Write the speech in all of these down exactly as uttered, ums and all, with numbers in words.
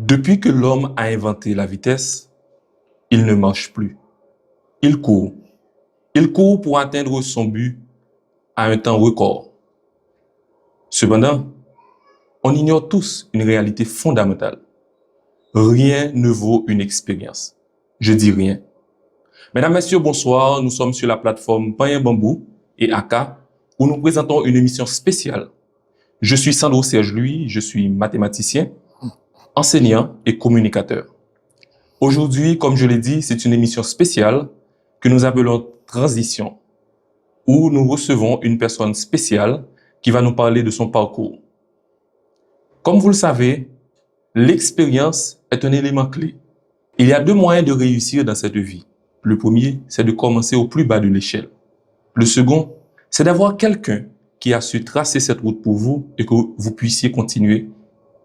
Depuis que l'homme a inventé la vitesse, il ne marche plus. Il court. Il court pour atteindre son but à un temps record. Cependant, on ignore tous une réalité fondamentale. Rien ne vaut une expérience. Je dis rien. Mesdames, Messieurs, bonsoir. Nous sommes sur la plateforme Panyen Banbou et Aka, où nous présentons une émission spéciale. Je suis Sandro Serge Louis, je suis mathématicien, enseignant et communicateur. Aujourd'hui, comme je l'ai dit, c'est une émission spéciale que nous appelons Transition, où nous recevons une personne spéciale qui va nous parler de son parcours. Comme vous le savez, l'expérience est un élément clé. Il y a deux moyens de réussir dans cette vie. Le premier, c'est de commencer au plus bas de l'échelle. Le second, c'est d'avoir quelqu'un qui a su tracer cette route pour vous et que vous puissiez continuer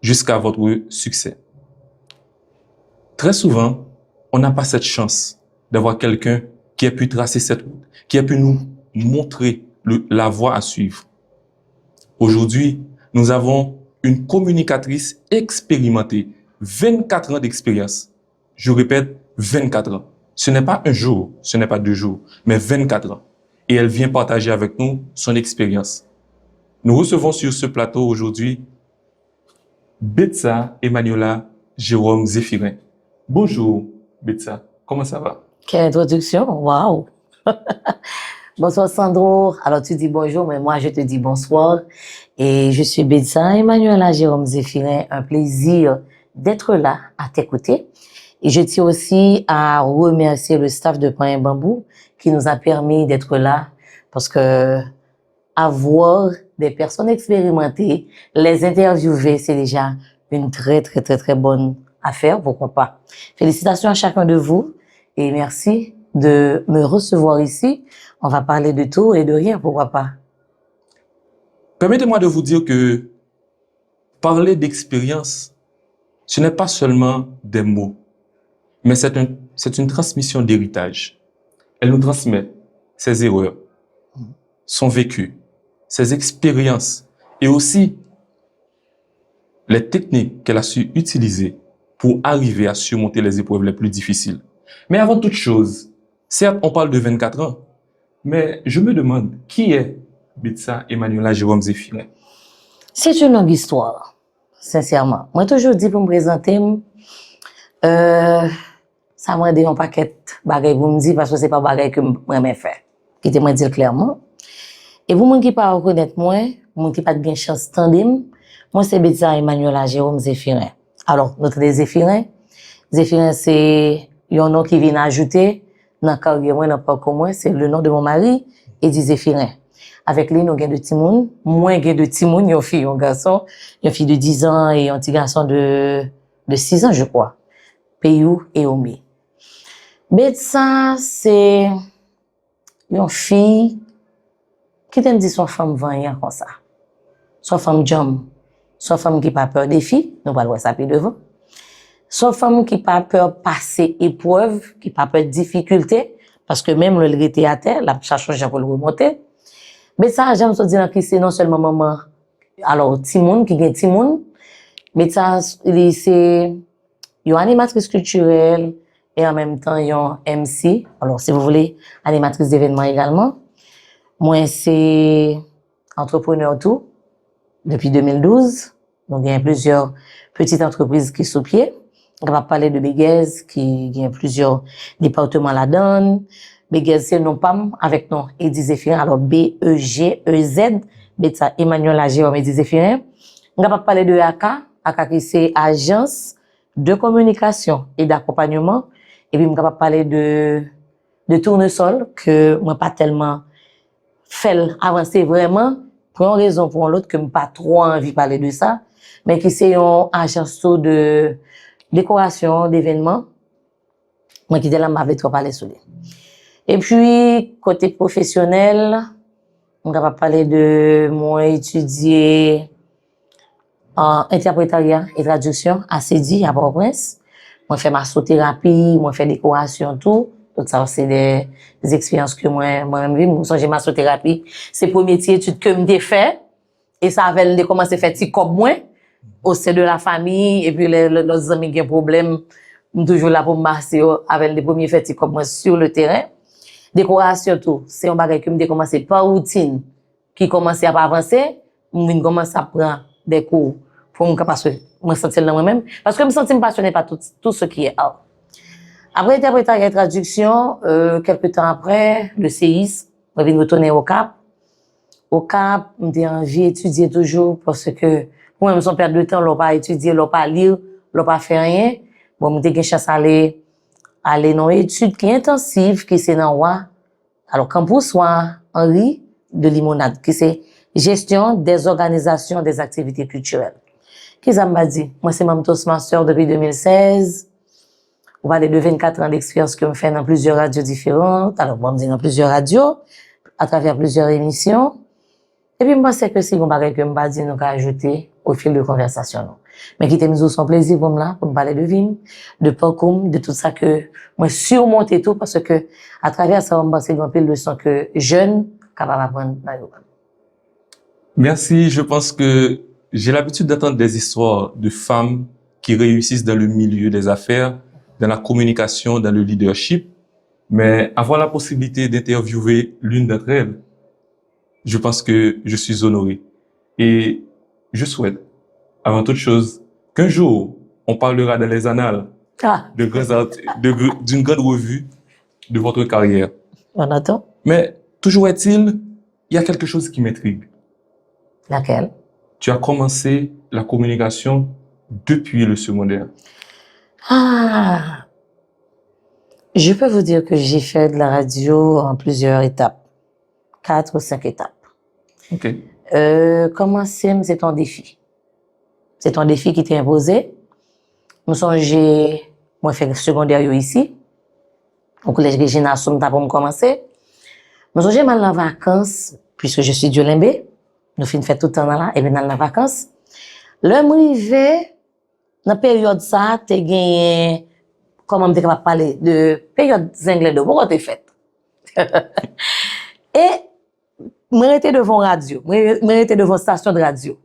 jusqu'à votre succès. Très souvent, on n'a pas cette chance d'avoir quelqu'un qui a pu tracer cette route, qui a pu nous montrer le- la voie à suivre. Aujourd'hui, nous avons une communicatrice expérimentée, vingt-quatre ans d'expérience. Je répète, vingt-quatre ans. Ce n'est pas un jour, ce n'est pas deux jours, mais vingt-quatre ans. Et elle vient partager avec nous son expérience. Nous recevons sur ce plateau aujourd'hui Betsa Emmanuela Jérôme Zéphirin. Bonjour, Betsa. Comment ça va? Quelle introduction! Waouh! Bonsoir Sandro. Alors tu dis bonjour, mais moi je te dis bonsoir. Et je suis Betsa Emmanuela Jérôme Zéphirin. Un plaisir d'être là à tes côtés. Et je tiens aussi à remercier le staff de Panyen Banbou qui nous a permis d'être là parce que avoir des personnes expérimentées, les interviewer, c'est déjà une très, très, très, très bonne affaire, pourquoi pas. Félicitations à chacun de vous et merci de me recevoir ici. On va parler de tout et de rien, pourquoi pas. Permettez-moi de vous dire que parler d'expérience, ce n'est pas seulement des mots, mais c'est un- c'est une transmission d'héritage. Elle nous transmet ses erreurs, son vécu, ses expériences et aussi les techniques qu'elle a su utiliser pour arriver à surmonter les épreuves les plus difficiles. Mais avant toute chose, certes, on parle de vingt-quatre ans, mais je me demande qui est Betsa Emmanuela Jérôme Zéphirin. C'est une longue histoire, sincèrement. Mwen toujou di pou m prezante m, euh, sa mande yon pakèt bagay pou m di paske se pa bagay ke m renmen fè. Kite mwen di l klèman. E pou moun ki pa rekonèt mwen, moun ki pa t gen chans tande m, mwen se Betsa Emmanuela Jérôme Zéphirin. Alò, nou tande Zéphirin. Zéphirin se yon non ki vin ajoute nan karyè mwen, nan pakou mwen, se le nom de mon mari, Eddy Zéphirin. Avèk li, nou gen de timoun. Mwen gen de timoun, yon fi, yon gason. Yon fi de dizan e yon ti gason de, de sizan, je crois. Peyou e Omi. Betsa, se yon fi, kite m di, se yon fanm vanyan konsa. Se yon fanm djanm. Se yon fanm ki pa pè defi, nou pral wè sa pi devan. Se yon fanm ki pa pè pase eprèv, ki pa pè difikilte, paske menm lè l rete atè, l ap chache yon jan pou l remonte. Betsa janm sot di nan ki se non sèlman manman, alò, timoun, ki gen timoun. Betsa, li se yon animatris kiltirèl e an menm tan yon M C. Alors, si vous voulez, animatris d'événements également. Mwen se antreprenè tou depi de mil douz. Nou gen plizyè pitit antrepriz ki sou pye. M kapab pale de Begèz ki gen plizyè depatman ladan l. Begèz se non pa m avèk non Eddy Zéphirin. Alò, B E G E Z, Betsa Emmanuela Jérôme Eddy Zéphirin. M kapab pale de aka, aka ki se ajans de communication et d'accompagnement. Epi m kapab pale de, de Tournesol, ke mwen pa tèlman fè l avanse vrèman, pou yon rezon pou yon lòt ke m pa twò anvi pale de sa, men ki se yon ajans tou de dekorasyon, devenman. Mwen kite la, m pa vle twò pale sou li. Epi, kote pwofesyonèl, m kapab pale de mwen etidye an entèpretarya e tradiksyon a Sedi, a Pòtoprens. Mwen fè masoterapi, mwen fè dekorasyon tou. Tout sa se de eksperyans ke mwen, mwen menm viv. Mwen sonje masoterapi, se premye ti etid ke m te fè. E se avè l m te kòmanse fè ti kòb mwen. au sein de la famille, epi lè lè lòt zanmi gen pwoblèm, m toujou la pou m pase yo avè l de premye fè ti kòb mwen sur le terrain. Dekorasyon tou, se yon bagay ke m te kòmanse pa woutin, ki kòmanse ap avanse, m vin kòmanse ap pran de kou pou m ka, paske mwen santi l nan mwen menm, paske m santi m pasyone pa tout, tout ce qui est art. Apre entèpretarya e tradiksyon, euh, kèlke tan apre, le séisme, mwen vin retounen Okap. Okap, m te anvi etidye toujou, paske pou mwen, se yon pèt de tan, lè w pa etidye, lè w pa li, lè w pa fè anyen. Bon, m te gen chans ale, ale nan yon etid ki entansiv, ki se nan wa, alò, Campus Wa Henri de Limonade, ki se gestion des organisations des activités culturelles. Kisa m pa di? Mwen se manm Toastmaster depi de mil sèz. Ou pale de vennkat an d'eksperyans ke m fè nan plizyè radyo diferan. Alò, bon, m di nan plizyè radyo, atravè plizyè emisyon. Epi m panse ke si gon bagay ke m pa di, nou ka ajoute au fil de konvèsasyon nou. Men kite m di w, se yon plezi pou m la, pou m pale de vi m, de pakou m, de tout sa ke mwen simonte tou, paske atravè sa, m panse gen anpil leson ke jèn kapab aprann nan yo menm. Merci. Je pense que j'ai l'habitude d'entendre des histoires de femmes qui réussissent dans le milieu des affaires, dans la communication, dans le leadership. Mais avoir la possibilité d'interviewer l'une d'entre elles, je pense que je suis honoré. Et je souhaite, avant toute chose, qu'un jour, on parlera dans les annales Ah, de grands art- de gr- d'une grande revue de votre carrière. On attend. Mais toujours est-il, il y a quelque chose qui m'intrigue. Laquelle? Tu as commencé la communication depuis le secondaire. Ah, je peux vous dire que j'ai fait de la radio en plusieurs étapes, quatre ou cinq étapes. Ok. Euh, kòmanse m, se t yon defi. Se t yon defi ki te enpoze. M sonje, mwen fè segondè yo isi, o kolèj Regina Assumpta pou m kòmanse. M sonje m al nan vakans, puisque je suis Dyolenbe, nou fin fè tout tan nan la, epi n al nan vakans. Lè m rive, nan peryòd sa a, te genyen, kòman m te kapab pale de peryòd Zenglendo, poko te fèt. E mwen rete devan radyo, mwen mwen rete devan stasyon de radyo.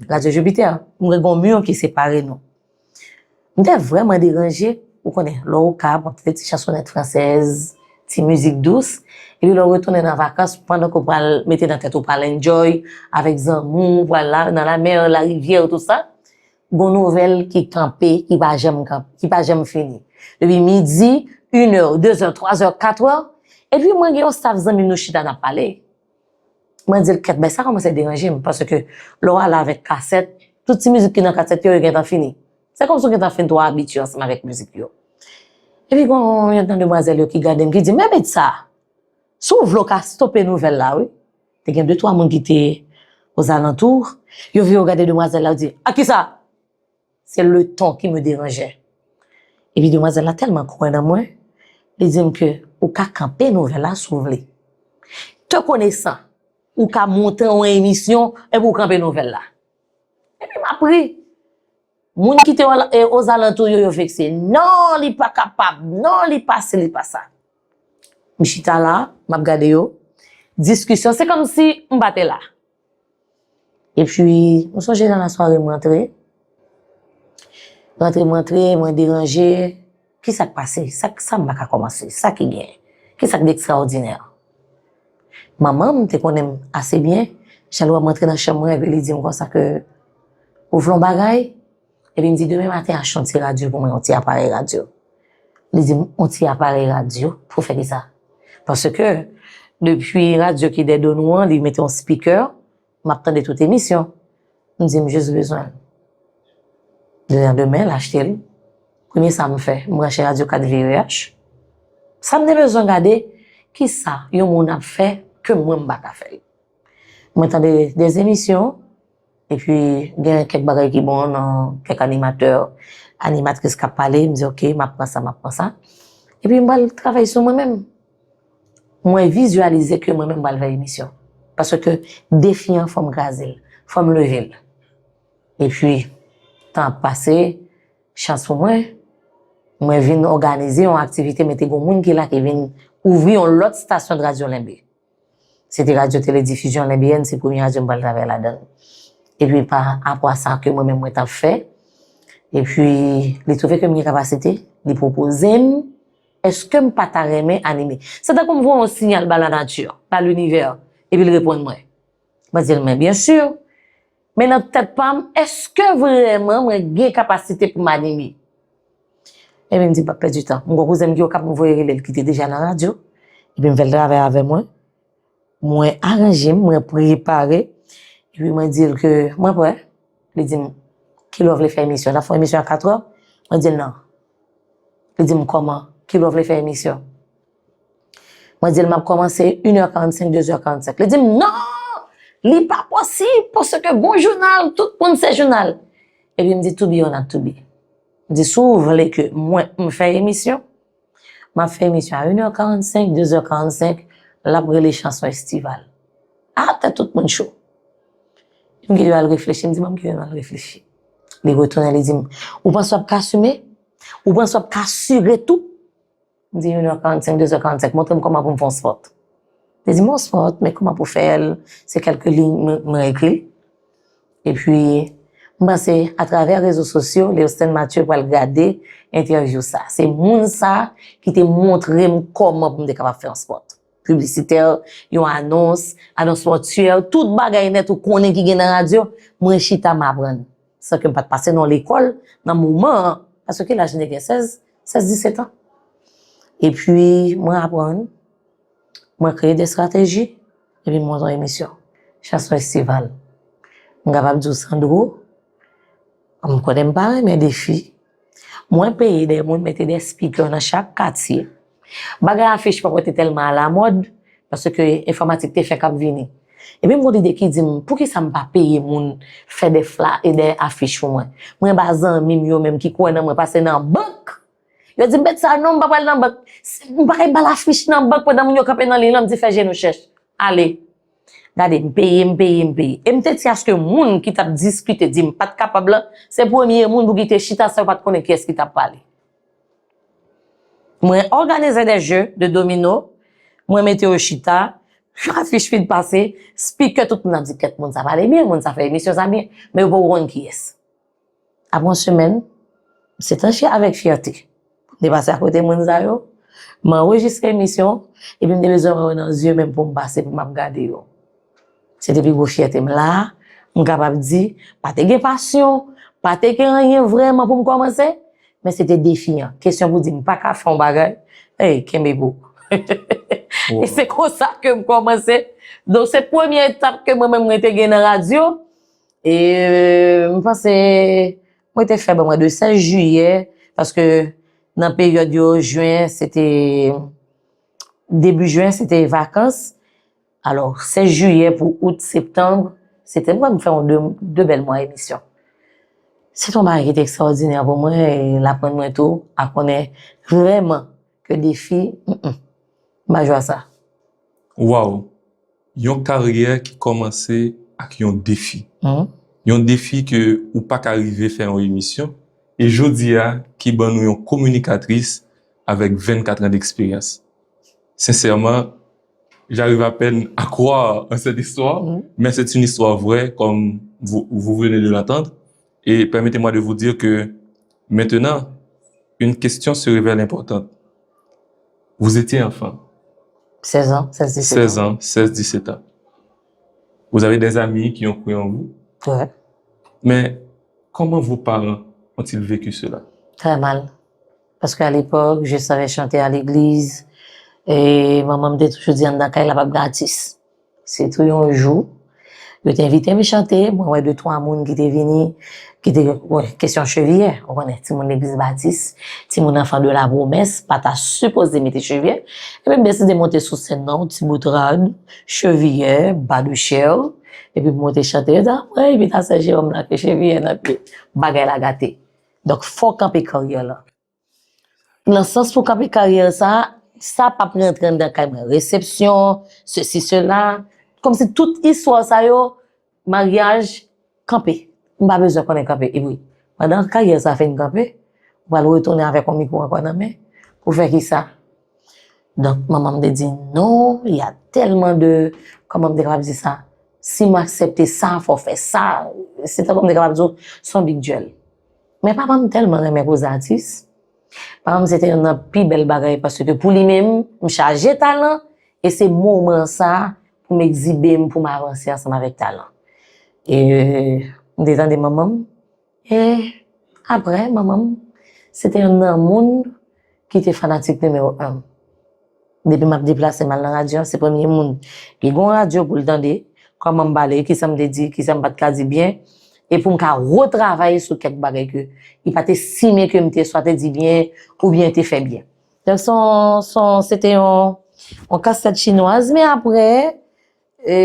Radyo Jupiter, mwen gen yon mi ki separe nou. M te vrèman deranje, ou konnen, lè w ka, bon, te ti chansonèt fransèz, ti mizik dous, epi lè w retounen nan vakans, pandan ke w pral mete nan tèt ou pral enjoy avèk zanmi w, pral la, nan lamè, larivyè, tout sa, gon nouvèl ki kanpe, ki pa janm kanpe, ki pa janm fini. Depi midi, inè, dezè, twazè, katrè, epi mwen gen yon staf zanmi m nou chita n ap pale. Mwen di l, kèt, bay sa kòmanse deranje m, paske lè w ale avèk kasèt, tout ti mizik ki nan kasèt yo, yo gentan fini. Se kòmsi w gentan fin twò abitye ansanm avèk mizik yo. Epi gon yonn nan demwazèl yo ki gade m, ki di, men met sa, si w vle w ka stope nouvèl la, wi. Te gen de twa moun ki te ozalantou, yo vire yo gade demwazèl la, yo di, a kisa? C'est le ton qui me dérangeait. Epi demwazèl la tèlman kwè nan mwen, li di m ke ou ka kanpe nouvèl la si w vle. Te konesan, ou ka monte yon emisyon epi w kanpe nouvèl la. Epi m ap ri. Moun ki te ola- e, ozalantou yo, yo vekse. Non, li pa kapab. Non, li pa si, li pa sa. M chita la, m ap gade yo. Diskisyon, se kòmsi m pa te la. Epi, m sonje nan lasware m rantre. Rantre m rantre, mwen deranje. Kisa k pase? Sa, sa m pa ka kòmanse? Sa ki gen? Kisa k de ekstraòdinè? Manman m te konnen m ase byen. Jan l wè m rantre nan chanm mwen, epi li di m konsa ke ou vle yon bagay? Epi m di, demen maten, achte yon ti radyo pou mwen, yon ti aparèy radyo. Li di m, yon ti aparèy radyo? Pou fè kisa? Paske depi radyo ki dèyè do nou an, li mete yon speaker, m ap tande tout emisyon. M di, m jis bezwen l. Leyandemen, l achte l. Premye sa m fè, m branche radyo kat V V H. Sa m te bezwen gade, kisa yon moun ap fè ke mwen m pa ka fè l. Mwen tande de emisyon, epi gen kèk bagay ki bon nan kèk animatè, animatris k ap pale, m di, oke, m ap pran sa, m ap pran sa. Epi m pral travay sou mwen menm. Mwen vizyalize ke mwen menm m pral fè emisyon. Paske defi an, fò m kraze l, fò m leve l. Epi, tan ap pase, chans pou mwen, mwen vin òganize yon aktivite, men te gen yon moun ki la ki vin ouvri yon lòt stasyon de radyo Lenbe. Se te Radyo Teledifizyon Lenbe, se premye radyo m pral travay ladan l. Epi pa apwa sa ke mwen menm mwen t ap fè. Epi li twouve ke m gen kapasite, li pwopoze m, èske m pa ta renmen anime? Se tankou m voye yon siyal ba lanati, ba linivè, epi l reponn mwen. Mwen di l, men byen si. Men nan tèt pa m, èske vrèman mwen gen kapasite pou m anime? Epi m di, m p ap pèdi tan. M gon kouzen m ki Okap, m voye rele l ki te deja nan radyo. Epi m fè l travay avè mwen. Mwen aranje m, mwen prepare. Epi mwen di l ke mwen prè. Li di m, kilè w vle fè emisyon? N ap fè yon emisyon a katrè? Mwen di l non. Li di m, kòman? Kilè w vle fè emisyon? Mwen di l, m ap kòmanse inè karannsenk, dezè karannsenk. Li di m, non! Li pa posib, paske gon jounal, tout moun se jounal. Epi m di, to be or not to be. M di, si w vle ke mwen, m fè emisyon, m ap fè emisyon a inè karannsenk, dezè karannsenk, l ap rele Chanson Estival. A, tèt tout moun cho. M kite yo al reflechi, m di, ban m kite yo al reflechi. Li retounen, li di m, ou panse w ap ka asime? Ou panse w ap ka asire tou? M di, inè karannsenk, dezè karannsenk, montre m kòman pou m fè yon spot. Li di m, yon spot, men kòman pou fè l? Se kèlke liy, mwen, mwen ekri l. Epi, m panse, atravè rezo sosyo, Leosthène Mathieu pral gade entèvyou sa. Se moun sa ki te montre m kòman pou m te kapab fè yon spot. Piblisitè, yon anons, anons pòtyè, tout bagay nèt ou konnen ki gen nan radyo, mwen chita m aprann. San ke m pa t pase nan lekòl, nan moman an, paske laj nèg gen sèz, sèz, disèt an. Epi, mwen aprann, mwen kreye de estrateji, epi m monte yon emisyon. Chanson Estival. M kapab di w, Sandro, m konnen m pa renmen defi. Mwen peye de moun mete de spikè nan chak katye. Bagay afich pa t te tèlman alamòd, paske enfòmatik te fèk ap vini. Epi m gon lide ki di m, poukisa m pa peye moun fè de fla e de afich pou mwen? Mwen ba zanmi m yo menm ki kwè nan mwen pase nan bank. Yo di m, Betsa, non, m pa pral nan bank. M pa kay ba l afich nan bank pandan moun yo kanpe nan liy lan, m di fè je nou chèch. Ale. Gade, m peye, m peye, m peye. E m te di aske moun ki t ap diskite di m pa t kapab lan, se premye moun pou ki te chita san yo pa t konnen kiyès ki t ap pale. Mwen òganize de je de domino, mwen mete yo chita, afich fin pase, spikè, tout moun ap di, kèt, moun sa pale byen, moun sa fè emisyon sa byen, men yo poko konn kiyès. Apre yon semèn, se te avèk fyète. M te pase akote moun sa yo, m anrejistre emisyon, epi m te bezwen wè yo nan zye menm pou m pase pou m ap gade yo. Se te pi gwo fyète m la, m kapab di, pa te gen pasyon, pa te gen anyen vrèman pou m kòmanse, men se te defi an. Kesyon pou di m pa ka fè yon bagay, ey, kenbe pou. E se konsa ke m kòmanse. Donk, se premye etap ke mwen menm mwen te gen nan radyo. E, m panse, mwen te fè, bon, mwen de sèz jiyè, paske nan peryòd yo, jen, se te, debi jen, se te vakans. Alò, sèz jiyè pou out, septanm, se te, mwen, m fè yon de, de bèl mwa emisyon. Se te yon bagay ki te ekstraòdinè pou mwen, e l aprann mwen tou a konnen vrèman ke defi, mm, mm, m pa jwe a sa. Waw! Yon karyè ki kòmanse ak yon defi. Yon defi ke ou pa ka rive fè yon emisyon, e jodi a ki ban nou yon kominikatris avèk vennkat an d'eksperyans. Sensèman, j'arrive à peine à croire en cette histoire, mais c'est une histoire vraie, comme vous, vous venez de l'entendre. Et permettez-moi de vous dire que maintenant, une question se révèle importante. Vous étiez enfant. Sèz an, sèz, disèt an. Seize ans, seize, dix-sept ans. Vous avez des amis qui ont cru en vous. Ouais. Mais comment vos parents ont-ils vécu cela? Très mal. Paske a lepòk, je savais chanter à l'église. E manman m te toujou di anndan kay la p ap gen atis. Se tou yon jou, yo te envite m chante, mwen wè de twa moun ki te vini, ki te, bon, kesyon cheviyè, ou konnen, timoun legliz batis, timoun enfant de la promesse, pa ta sipoze mete cheviyè. Epi m deside monte sou sèn nan, yon ti bout rad, cheviyè, ba de chèl, epi m monte chante, yo di, apre, epi ta sè Jewòm la ke cheviyè nan pye, bagay la gate. Donk, fò w kanpe karyè lan. Nan sans pou kanpe karyè sa, sa p ap rantre anndan kay mwen. Resepsyon, sesi, sela. Kòmsi tout istwa sa yo, maryaj, kanpe. M pa bezwen konnen kanpe. Epi, pandan karyè sa fin kanpe, ou pral retounen avèk yon mikwo ankò nan men. Pou fè kisa? Donk, manman m te di, non, il y a tellement de, kòman m te kapab di sa? Si m aksepte sa, fò w fè sa. Se tankou m te kapab di w, se yon big duel. Men papa m tèlman renmen koze atis. Papa m se te youn nan pi bèl bagay paske pou li menm, m chaje talan e se moman sa pou m egzibe m, pou m avanse ansanm avèk talan. E m te tande manman m, e apre manman m, se te youn nan moun ki te fanatik nimewo en. Depi m ap deplase m al nan radyo a, se premye moun ki gen yon radyo pou l tande, kòman m pale, kisa m te di, kisa m pa t ka di byen, e pou m ka retravay sou kèk bagay ke li pa t estime ke m te swa te di byen oubyen te fè byen. Donk, se yon, se yon, se te yon, yon kastèt chinwaz, men apre, e,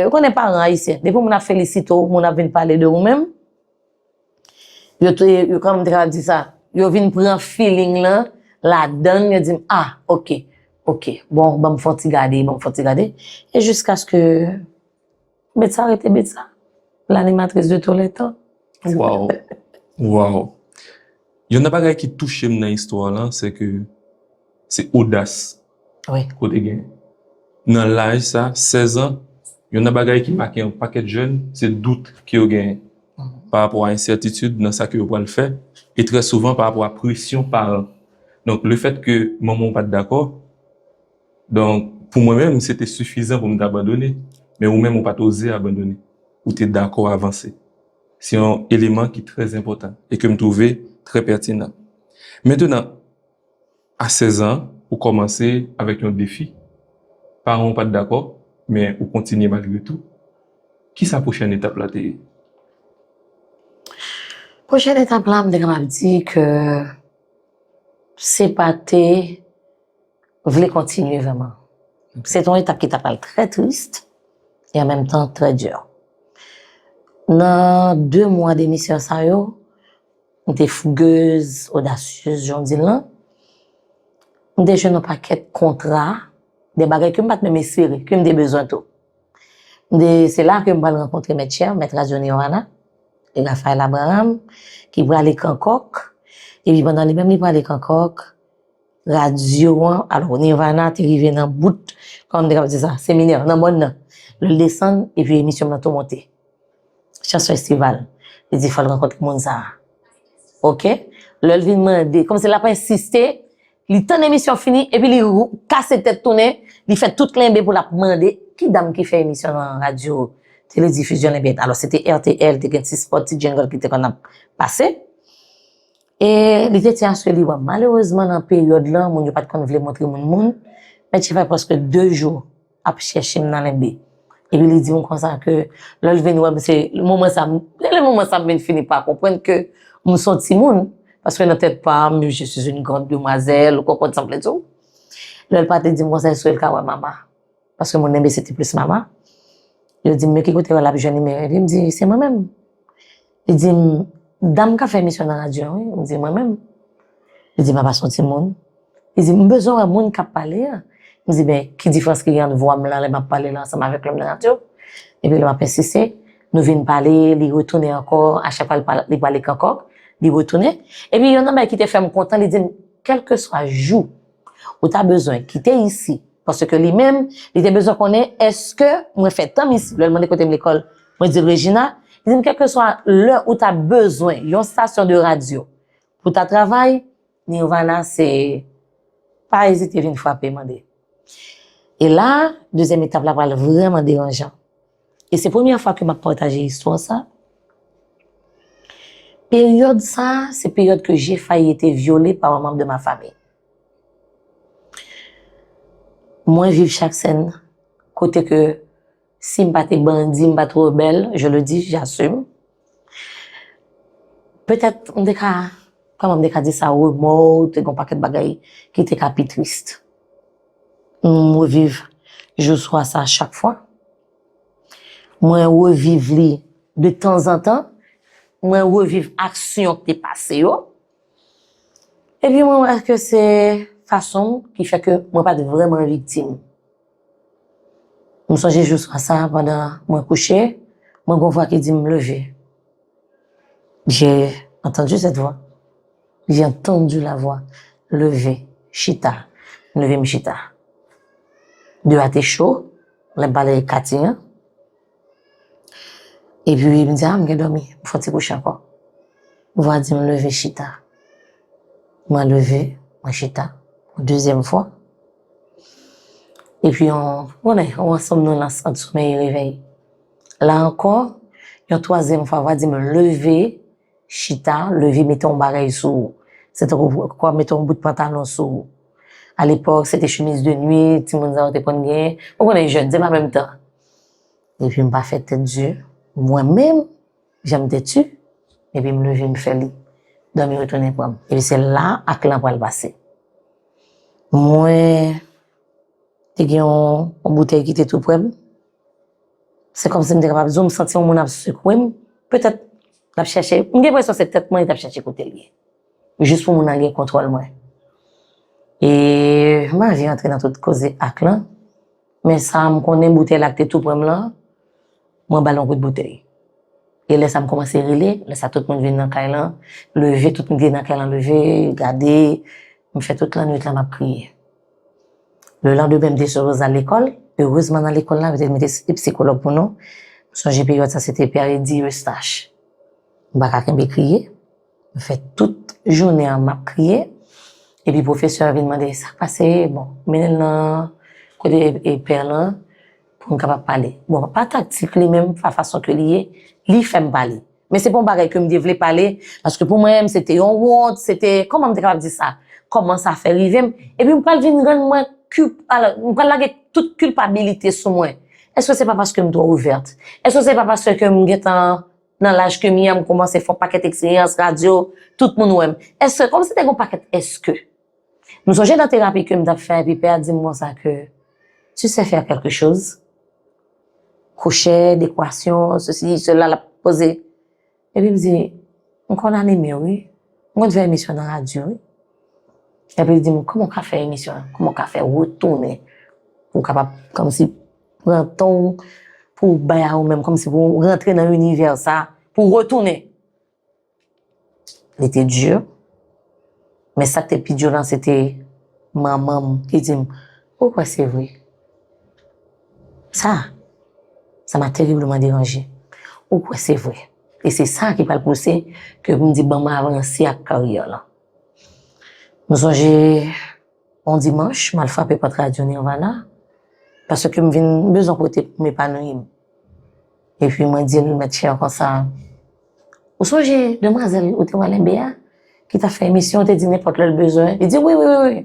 ou konnen paran ayisyen, depi moun ap felisite w, moun ap vin pale de ou menm, yo te, yo kòm te ka di sa, yo vin pran feeling lan ladann, yo di m, ah, ok, ok, bon, ban m fè yon ti gade, ban m fè yon ti gade. E jiskaske Betsa rete Betsa, l'animatrice de tous les temps. Waw. Waw. Youn nan bagay ki touche m nan istwa lan, se ke se odas Wi. Kote gen. Nan laj sa, sèz an, youn nan bagay ki make yon pakèt jèn, se dout ke yo genyen pa rapò a ensètitid nan sa ke yo pral fè, e trè souvan pa rapò a presyon paran. Donk, lefèt ke manman w pa t dakò, donk, pou mwen menm, se te sifizan pou m te abandone, men ou menm, ou pa t oze abandone. Ou te dakò avanse. Se yon eleman ki trè enpòtan e ke m twouve trè pètinan. Mentenan, a sèz an, ou kòmanse avèk yon defi. Paran w pa t dakò, men ou kontinye malgre tou. Kisa pwochèn etap la te ye? Pwochèn etap la, m te kapab di ke se pa te vle kontinye vrèman. Se te yon etap ki ta pral trè tris e an menm tan trè di. Nan de mwa demisyon sa yo, m te fougez, odasyez, jan w di l lan. M te jwenn yon pakèt kontra, de bagay ke m pa t menm espere, ke m te bezwen tou. M te, se la ke m pral rankontre Mèt Chè, Mèt Radyo Nirvana, e Raphaël Abraham, ki prale Kankòk. Epi pandan li menm li prale Kankòk, radyo an, alò Nirvana te rive nan bout, kòman m te kapab di sa, seminè, nan mòn nan. Lè l desann, epi emisyon m nan tou monte. Chans Festival. Li di fò l rankontre moun sa a. Oke? Lè l vin mande, kòmsi l ap ensiste, li tann emisyon fini, epi li rou- kase tèt tounen, li fè tout klenbe pou l ap mande, ki dam ki fè emisyon nan radyo, teledifizyon Lenbe? Alò, se te R T L, te gen ti spot, ti jingle ki te konn ap pase. E li te tyen asire li, bon, malerezman, nan peryòd lan, moun yo pa t konn vle montre moun moun. Mèt Chè fè prèske de jou ap chèche m nan Lenbe. Epi li di m konsa ke lè l vin wè m, se moman sa, m- lè moman sa m vin fini pa konprann ke m se yon timoun. Paske nan tèt pa m, je suis une grande demoiselle, ou konprann sa m vle di w. Lè l pa te di m konsa, èske l ka wè mama? Paske moun Lenbe se te plis mama. Yo di m, men ki kote w al ap jwenn nimewo epi m di, se mwen menm. Li di m, dam k ap fè emisyon nan radyo an, wi. M di, mwen menm. Li di, m ap ap son timoun. Li di, m bezwen wè moun k ap pale a. M di, ben, ki diferans ki gen ant vwa m lan lè m ap pale la ansanm avèk lè m nan radyo? Epi lè m ap ensiste, nou vin pale, li retounen ankò, a chak fwa li pale, li pale Kankòk, li retounen. Epi youn nan bagay ki te fè m kontan, li di m, kèlkeswa jou ou ta bezwen kite isi, paske li menm, li te bezwen konnen èske mwen fè tan m isi. Lè l mande kote m lekòl, mwen di l Regina. Li di m, kèlkeswa lè ou ta bezwen yon stasyon de radyo pou ta travay, Nirvana se pa ezite vin frape, mande. E la, dezyèm etap la pral vrèman deranjan. E se premyè fwa ke m ap pataje istwa sa. Peryòd sa, se peryòd ke j'ai failli été violée par un membre de ma famille. Mwen viv chak sèn kote ke si m pa te bandi, m pa te rebèl, je le dis, j'assume. Petèt m te ka, kòman m te ka di sa, remò, te gen yon pakèt bagay ki te ka pi tris. M reviv jou swa sa chak fwa. Mwen reviv li de tanzantan. Mwen reviv aksyon ki te pase yo. Epi mwen wè ke se fason m ki fè ke mwen pa t vrèman viktim. M sonje jou swa sa, pandan mwen kouche, mwen gen yon vwa ki di m leve. J'ai entendu cette voix. J'ai entendu la voix. Leve, chita. M leve, m chita. Deyò a te cho, lè m pale Kati an. Epi m di, a, m gen dòmi, m fè yon ti kouche ankò. Vwa di m leve chita. Mwen leve, mwen chita, yon dezyèm fwa. Epi yon, ou konnen, yon ansonm nou nan sant somèy e revèy. La ankò, yon twazyèm fwa, vwa di m leve, chita, leve, mete yon bagay sou ou. Se tankou kwa mete yon bout pantalon sou ou. Alepòk, se te chemiz de nuit, timoun sa yo te konn gen. Ou konnen jèn, se pa menm tan. Epi m pa fè tèt di, mwen menm, jan m tèt di, epi m leve, m fè li. Dòmi retounen pran m. Epi se la ak lan pral pase. Mwen te gen yon, yon boutèy ki te tou prè m. Se kòmsi m te kapab di w, m santi yon moun ap sekwe m. Petèt, l ap chèche, m gen enpresyon se tèt mwen li t ap chèche kote l ye. Jis pou moun nan gen kontwòl mwen. E m pa anvi antre nan tout koze ak lan. Men sa m konnen boutèy la k te tou prè m lan, mwen ba l yon kout boutèy. E lè sa m kòmanse rele, lè sa tout moun vin nan kay lan, leve, tout moun ki te nan kay lan leve, gade, m fè tout lannwit lan m ap kriye. Lelandemen, m te sipoze al lekòl. Erezman, nan lekòl la, yo te mete psikològ pou nou. M sonje peryòd sa, se te peryòd Eustache. M pa ka kenbe kriye. M fè tout jounen an, m ap kriye. Epi pwofesè a vin mande, sa k pase? Bon, mennen l nan kote e, e pè lan pou m kapab pale. Bon, pa taktik li menm, pa fason ke li ye, li fè m pale. Men se pa yon bagay ke m te vle pale, paske pou mwen menm, se te yon wont, se te, kòman m te kapab di sa? Kòman sa fè rive m? Epi m pral vin rann mwen kip-, alò, m pral lage tout kilpabilite sou mwen. Èske se pa paske m twò ouvèt? Èske se pa paske m gentan nan laj ke m ye a, m kòmanse fè yon pakèt eksperyans radyo, tout moun wè m? Èske, kòmsi te gen yon pakèt èske. M sonje nan terapi ke m t ap fè, epi pè a di m konsa ke, tu sais faire quelque chose? Kwochè, dekwasyon, sesi, sela, l ap poze. Epi m di, m konn anime, wi. M konn fè emisyon nan radyo, wi. Epi li di m, kòman w ka fè emisyon an? Kòman w ka fè retounen? Pou w kapab, kòmsi, pran tan w, pou w bay a ou menm, kòmsi pou w rantre nan inivè sa, pou w retounen. Li te di, men sa k te pi di lan, se te manman m ki di m, ou kwè se vre? Ça, ça m'a terriblement dérangé. Ou kwè se vre? E se sa ki pral pouse ke pou m di, ban m avanse ak karyè lan. M sonje yon dimanch, m al frape pòt radyo Nirvana, paske m vin bezwen kote pou m epanouyi m. Epi mwen di l, mèt chè konsa, ou sonje demwazèl ou te wè Lenbe a, ki t ap fè emisyon, ou te di nenpòt lè l bezwen? Li di, wi, wi, wi, wi.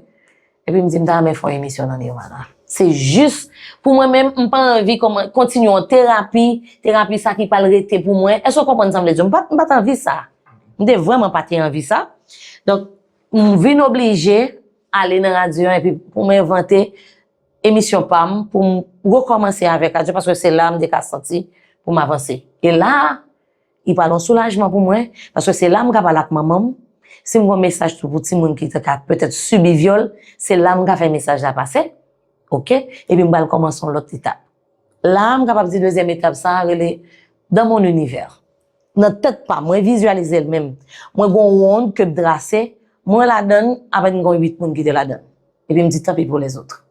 Epi m di, m ta renmen fè yon emisyon nan Nirvana. Se jis, pou mwen menm, m pa anvi kòman-, kontinye yon terapi, terapi sa ki pral rete pou mwen. Èske w konprann sa m vle di w? M pa, m pa t anvi sa. M te vrèman pa te anvi sa. Donk, m vin oblije ale nan radyo an epi pou m envante emisyon pa m, pou m rekòmanse avèk radyo, paske se la m te ka santi pou m avanse. E la, li pral yon soulajman pou mwen, paske se la m ka pale ak manman m. Si m gen yon mesaj tou pou timoun ki te ka petèt sibi vyòl, se la m ka fè mesaj la pase, oke? Epi m pral kòmanse yon lòt etap. La, m kapab di dezyèm etap sa a rele dans mon univers. Nan tèt pa m, mwen vizyalize l menm. Mwen gen yon wonn ke m trase, mwen ladan l, apèn gen uit moun ki te ladan l. Epi m di, tant pis pour les autres.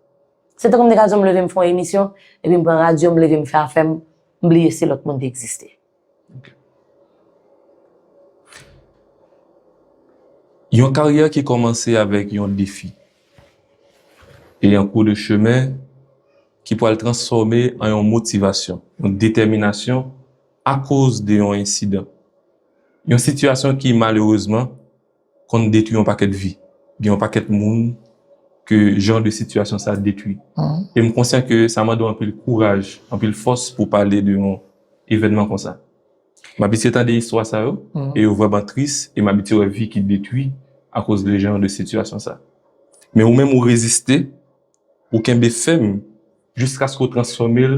Se tankou m te ka di w, m leve m fè yon emisyon, epi m pran radyo, m leve m fè afè m, m bliye si lòt moun te egziste. Yon karyè ki kòmanse avèk yon defi e an kou de chemen ki pral transfòme an yon motivasyon, yon detèminasyon akoz de yon ensidan. Yon sitiyasyon ki malerezman konn detwi yon pakèt vi. Gen yon pakèt moun ke jan de sitiyasyon sa detwi. E m konsyan ke sa mande w anpil kouraj, anpil fòs pou pale de yon evènman konsa. M abitye tande istwa sa yo, e yo vrèman tris, e m abitye wè vi ki detwi akoz de jan de sitiyasyon sa. Men ou menm ou reziste, ou kenbe fèm jiskaske w transfòme l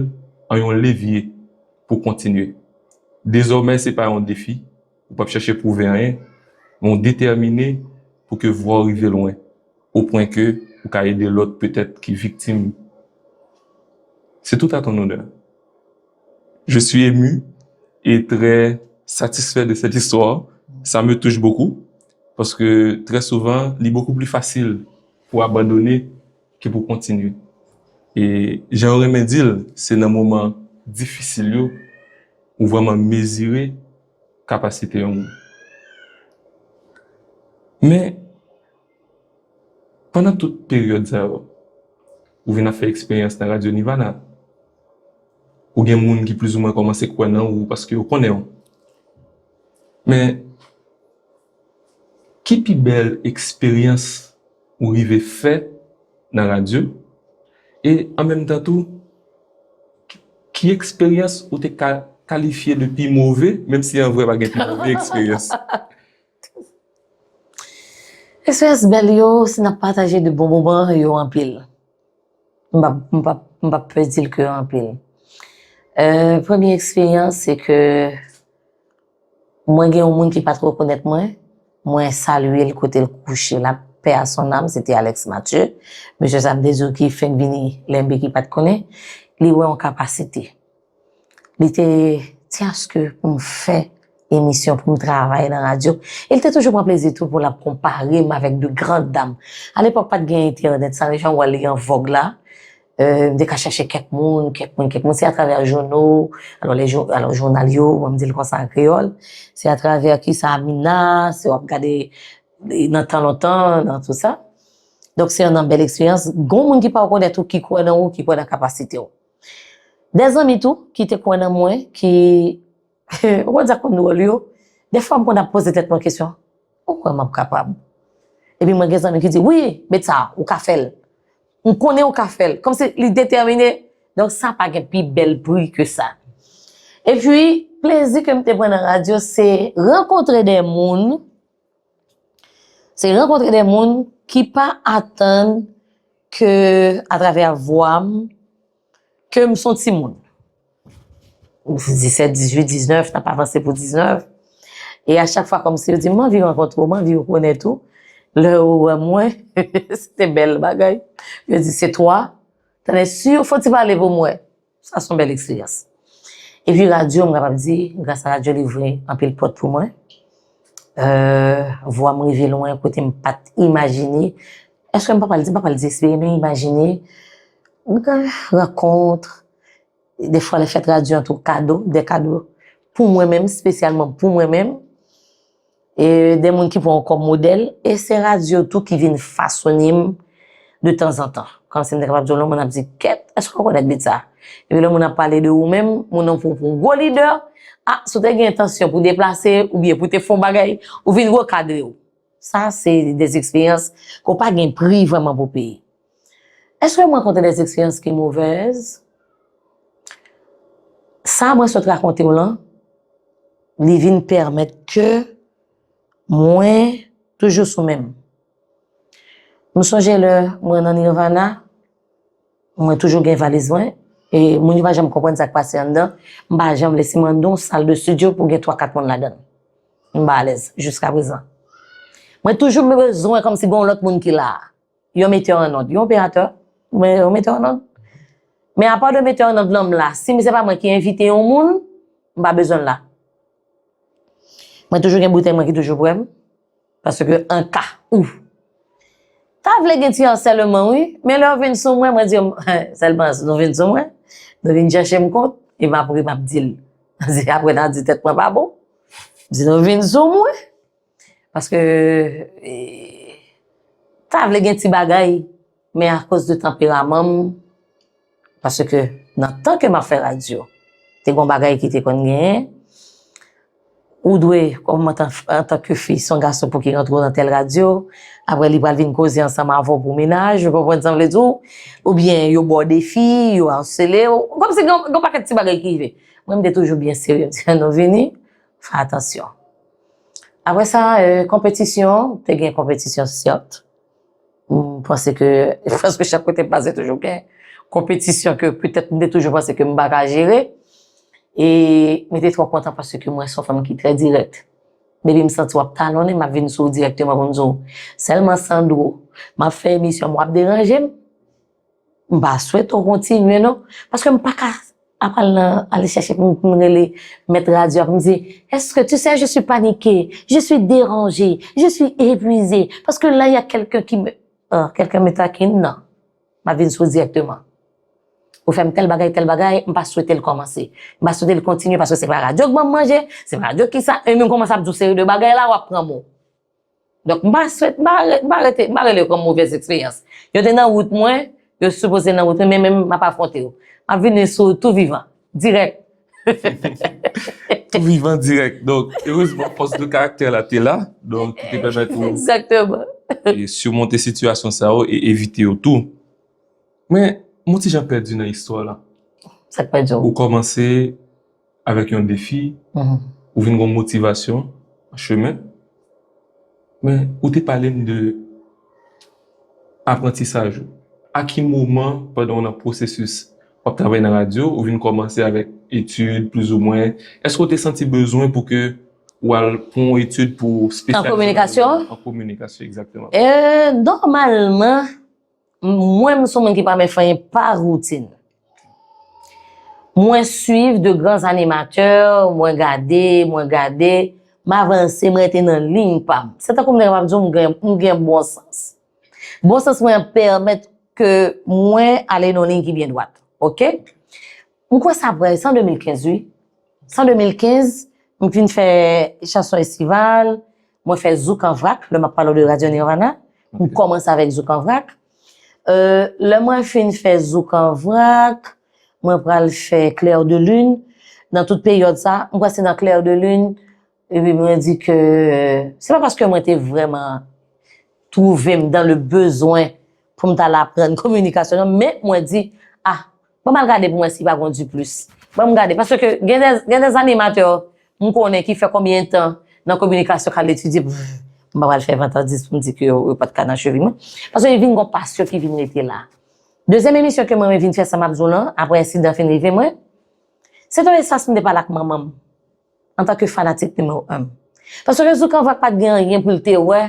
an yon levye pou kontinye. Dezòmè se pa yon defi, ou p ap chèche pwouve anyen, men w detèmine pou ke vwa w rive lwen, opwen ke ou ka ede lòt petèt ki viktim. C'est tout à ton honneur. Je suis ému et très satisfait de cette histoire. Ça me touche beaucoup parce que très souvent, il est beaucoup plus facile pour abandonner ke pou kontinye. E jan yo renmen di l, se nan moman difisil yo ou vrèman mezire kapasite yon moun. Men, pandan tout peryòd sa yo, ou vin ap fè eksperyans nan Radyo Nirvana. Ou gen moun ki plizoumwen kòmanse kwè nan ou paske yo konnen w. Men, ki pi bèl eksperyans ou rive fè nan radyo? E an menm tan tou, ki, ki eksperyans ou te ka kalifye de pi move, menm si an vrè pa gen pi move eksperyans? Eksperyans bèl yo, si n ap pataje de bon moman, yo anpil. M p ap, m p ap, m p ap pè di l ke yo anpil. Euh, premye eksperyans, se ke mwen gen yon moun ki pa t rekonèt mwen. Mwen salye l kote l kouche la, paix à son âme, se te Alex Mathieu. Mesye sa m te di w ki fenk vini L M B ki pa t konnen. Li wè yon kapasite. Li te di aske pou m fè emisyon, pou m travay nan radyo. E l te toujou pran plezi tou pou l ap konpare m avèk de grandes dames. Alepòk, pa t gen entènèt, sa jan w wè li an vòg la. Euh, m te ka chèche kèk moun, kèk moun, kèk moun. Se atravè jouno, alò, le jou, alò, jounal yo, bon, m di l konsa an kreyòl. Se atravè kisa Amina, se w ap gade nan tan lontan, nan tout sa. Donk, se yon nan bèl eksperyans. Gon moun ki pa rekonèt ou, ki kwè nan ou, ki kwè nan kapasite w. De zanmi tou, ki te kwè nan mwen, ki, ou konn sa konn dwòl yo, defwa m konn ap poze tèt mwen kesyon, ou kwè m ap kapab? Epi mwen gen zanmi ki di, wi, Betsa, ou ka fè l. M konnen ou ka fè l. Kòmsi li detèmine. Donk, sa pa gen pi bèl pri ke sa. Epi, plezi ke m te pran nan radyo, se rankontre de moun, se rankontre de moun ki pa atann ke atravè vwa m, ke m son timoun. Disèt, dizuit, diznèf, n ap avanse pou diznèf. E a chak fwa kòmsi yo di, m anvi rankontre w, m anvi rekonèt ou. Lè yo wè mwen, se te bèl bagay. Yo di, se twa? Tande, si yo fò ti pale pou mwen. Sa se yon bèl eksperyans. Epi radyo, m kapab di, gras a radyo, li ouvri anpil pòt pou mwen. Euh, vwa m rive lwen kote m pa t imajine. Èske m pa pral di, m pa pral di espere, men imajine. Rankont, defwa le fèt radyo an tou kado, de kado pou mwen menm, espesyalman pou mwen menm. E de moun ki pran w kòm modèl, e se radyo tou ki vin fasonnen m de tanzantan. Kòmsi m te kapab di w, lè moun ap di, kèt, èske w konèt Betsa? Epi lè moun ap pale de ou menm, moun nan pran w pou gwo lidè, a, si w te gen entansyon pou deplase, oubyen pou te fè yon bagay, ou vin rekadre w. Sa, se de eksperyans ke w pa gen pri vrèman pou peye. Èske mwen rankontre de eksperyans ki movèz? Sa mwen sot rakonte w lan, li vin pèmèt ke mwen toujou sou men m. M sonje lè mwen nan Nirvana, mwen toujou gen valiz mwen, e moun yo pa janm konprann sa k pase anndan. M pa janm lese mande yon sal de estidyo pou gen twa, kat moun ladan l. M pa alèz jiska prezan. Mwen toujou bezwen kòmsi gen yon lòt moun ki la. Yon metè an nòt, yon operatè, mwen yon metè an nòt. Men apa de metè an nòt lan m la, si se pa mwen ki envite yon moun, m pa bezwen l la. Mwen toujou gen boutèy mwen ki toujou prè m, paske an ka ou ta vle gen ti ansèlman wi, men lè w vin sou mwen, mwen di w, sèlman si nou vin sou mwen, nou vin chèche m kont, e m ap ri, m ap di l. Se apre n a di tèt mwen pa bon. Di nou vin sou mwen. Paske e, ta vle gen ti bagay, men akoz de tanperaman m, paske nan tan ke m ap fè radyo, te gon bagay ki te konn genyen, ou dwe, kòm antan, antanke fi, se yon gason pou ki rantre w nan tèl radyo, apre li pral vin koze ansanm avè w pou mennaj, ou konprann sa m vle di w, oubyen yo ba w defi, yo asele w, kòmsi gen, gen yon pakèt ti bagay ki rive. Mwen, m te toujou byen serye, m di, nou vini, fè atansyon. Apre sa, euh, konpetisyon, te gen konpetisyon, sèt. M panse ke, prèske chak kote m pase toujou gen konpetisyon ke petèt m te toujou panse ke m pa ka jere. E m te twò kontan paske mwen se yon fanm ki trè dirèk. Depi m santi w ap talonnen, m ap vin sou w dirèkteman pou m di w, sèlman Sandro, m ap fè emisyon, w ap deranje m. M pa swete w kontinye non, paske m pa ka ap al nan, ale chèche pou m, pou m rele mèt radyo a pou m di, est-ce que tu sais, je suis paniqué, je suis dérangé, je suis épuisé, parce que là il y a quelqu'un qui me, ah, quelqu'un me taquine, non. M ap vin sou w dirèkteman. Ou fè m tèl bagay, tèl bagay, m pa swete l kòmanse. M pa swete l kontinye paske se pa radyo k ban m manje, se pa radyo ki sa, e menm kòmanse ap di w seri de bagay la, w ap pran mo. Donk, m pa swete, m pa re-, m pa rete, m pa rele yo kòm movèz eksperyans. Yo te nan wout mwen, yo sipoze nan wout mwen, men menm m ap afwonte yo. M ap vini sou tou vivan, dirèk. Tou vivan dirèk. Donk, erezman, fòs de karaktè la te la. Donk, ki te pèmèt ou Egzakteman. e simonte sitiyasyon sa yo e evite yo tou. Men, m on ti jan pèdi nan istwa la. Sa k pèdi w? Ou kòmanse avèk yon defi, Mhm. ou vin gon motivasyon an chemen. Men, ou te pale m de aprantisaj ou. A ki moman, pandan w nan pwosesis, w ap travay nan radyo, ou vin kòmanse avèk etid, plizoumwen? Èske w te santi bezwen pou ke w al pran yon etid pou espesyalize kominikasyon? An kominikasyon, egzakteman. E, nòmalman, mwen, m se yon moun ki pa renmen fè anyen pa woutin. Mwen swiv de gran animatè, mwen gade, mwen gade, m avanse, mwen rete nan liy pa m. Se tankou m te kapab di w, m gen, m gen bon sans. Bon sans mwen an pèmèt ke mwen ale nan yon liy ki byen dwat. Oke? M kwè sa prè, se an de mil kenz, wi. Se an de mil kenz, m fin fè chanson estival, mwen fè Zouk an vrak, lè m ap pale w de Radyo Nirvana, m kòmanse avèk Zouk an vrak. Euh, lè mwen fin fè Zouk an vrak, mwen pral fè Clair de Lune. Nan tout peryòd sa, m kwè se nan Clair de Lune, epi mwen di ke se pa paske mwen te vrèman twouve m dans le besoin pou m t al aprann kominikasyon, non, men mwen di, ah, ban m al gade pou m wè si pa gon diplis. Ban m gade, paske gen de, gen de animatè m konnen ki fè konbyen tan nan kominikasyon k al etidye, pff, m pa pral fè vantadis pou m di ke yo, yo pa t ka nan chevi mwen. Paske vin gon pasyon ki vin rete la. Dezyèm emisyon ke mwen vin fè sa m ap di w lan, apre ensidan fin rive mwen, se yon espas m te pale ak manman m, antanke fanatik nimewo en. Paske Zouk an vrak pa t gen anyen pou l te wè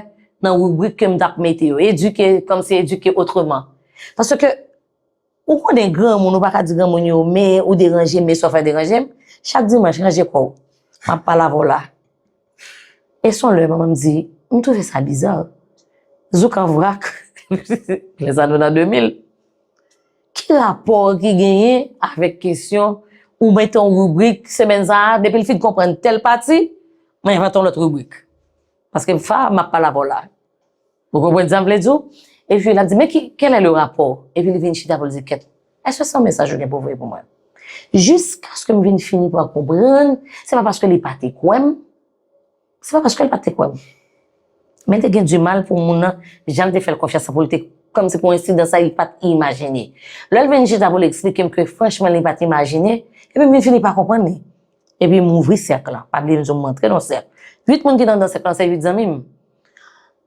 nan ribrik ke m t ap mete yo, edike, kòmsi edike otreman. Paske ou konnen granmoun, ou pa ka di granmoun yo, men ou deranje m, men sa w fè deranje m. Chak dimanch, ranje kò w. M ap pale avè w la. E se yon lè manman m di, m twouve sa biza. Zouk an vrak, lè sa nou nan de mil. Ki rapò ki genyen avèk kesyon ou mete yon ribrik semèn sa a, depi l fin konprann tèl pati, mwen envante yon lòt ribrik. Paske m fa, m ap pale avè w la. Ou konprann sa m vle di w? Epi l ap di, men ki, quel est le rapport? Epi li vin chita pou l di, kèt, èske se yon mesaj ou gen pou voye pou mwen? Jiskaske m vin fini pa konprann, se pa paske li pa te kwè m, se pa paske l pa te kwè m. Men te gen dimal pou moun nan, jan l te fè l konfyans lan, pou l te, kòmsi koyensidans sa, li pa t imajine. Lè l vin chita pou l eksplike m ke franchman li pa t imajine, epi m vin fini pa konprann li. Epi m ouvri sèk lan. Pa bliye m di w m antre nan sèk. Uit moun ki t anndan sèk lan, se uit zanmi m.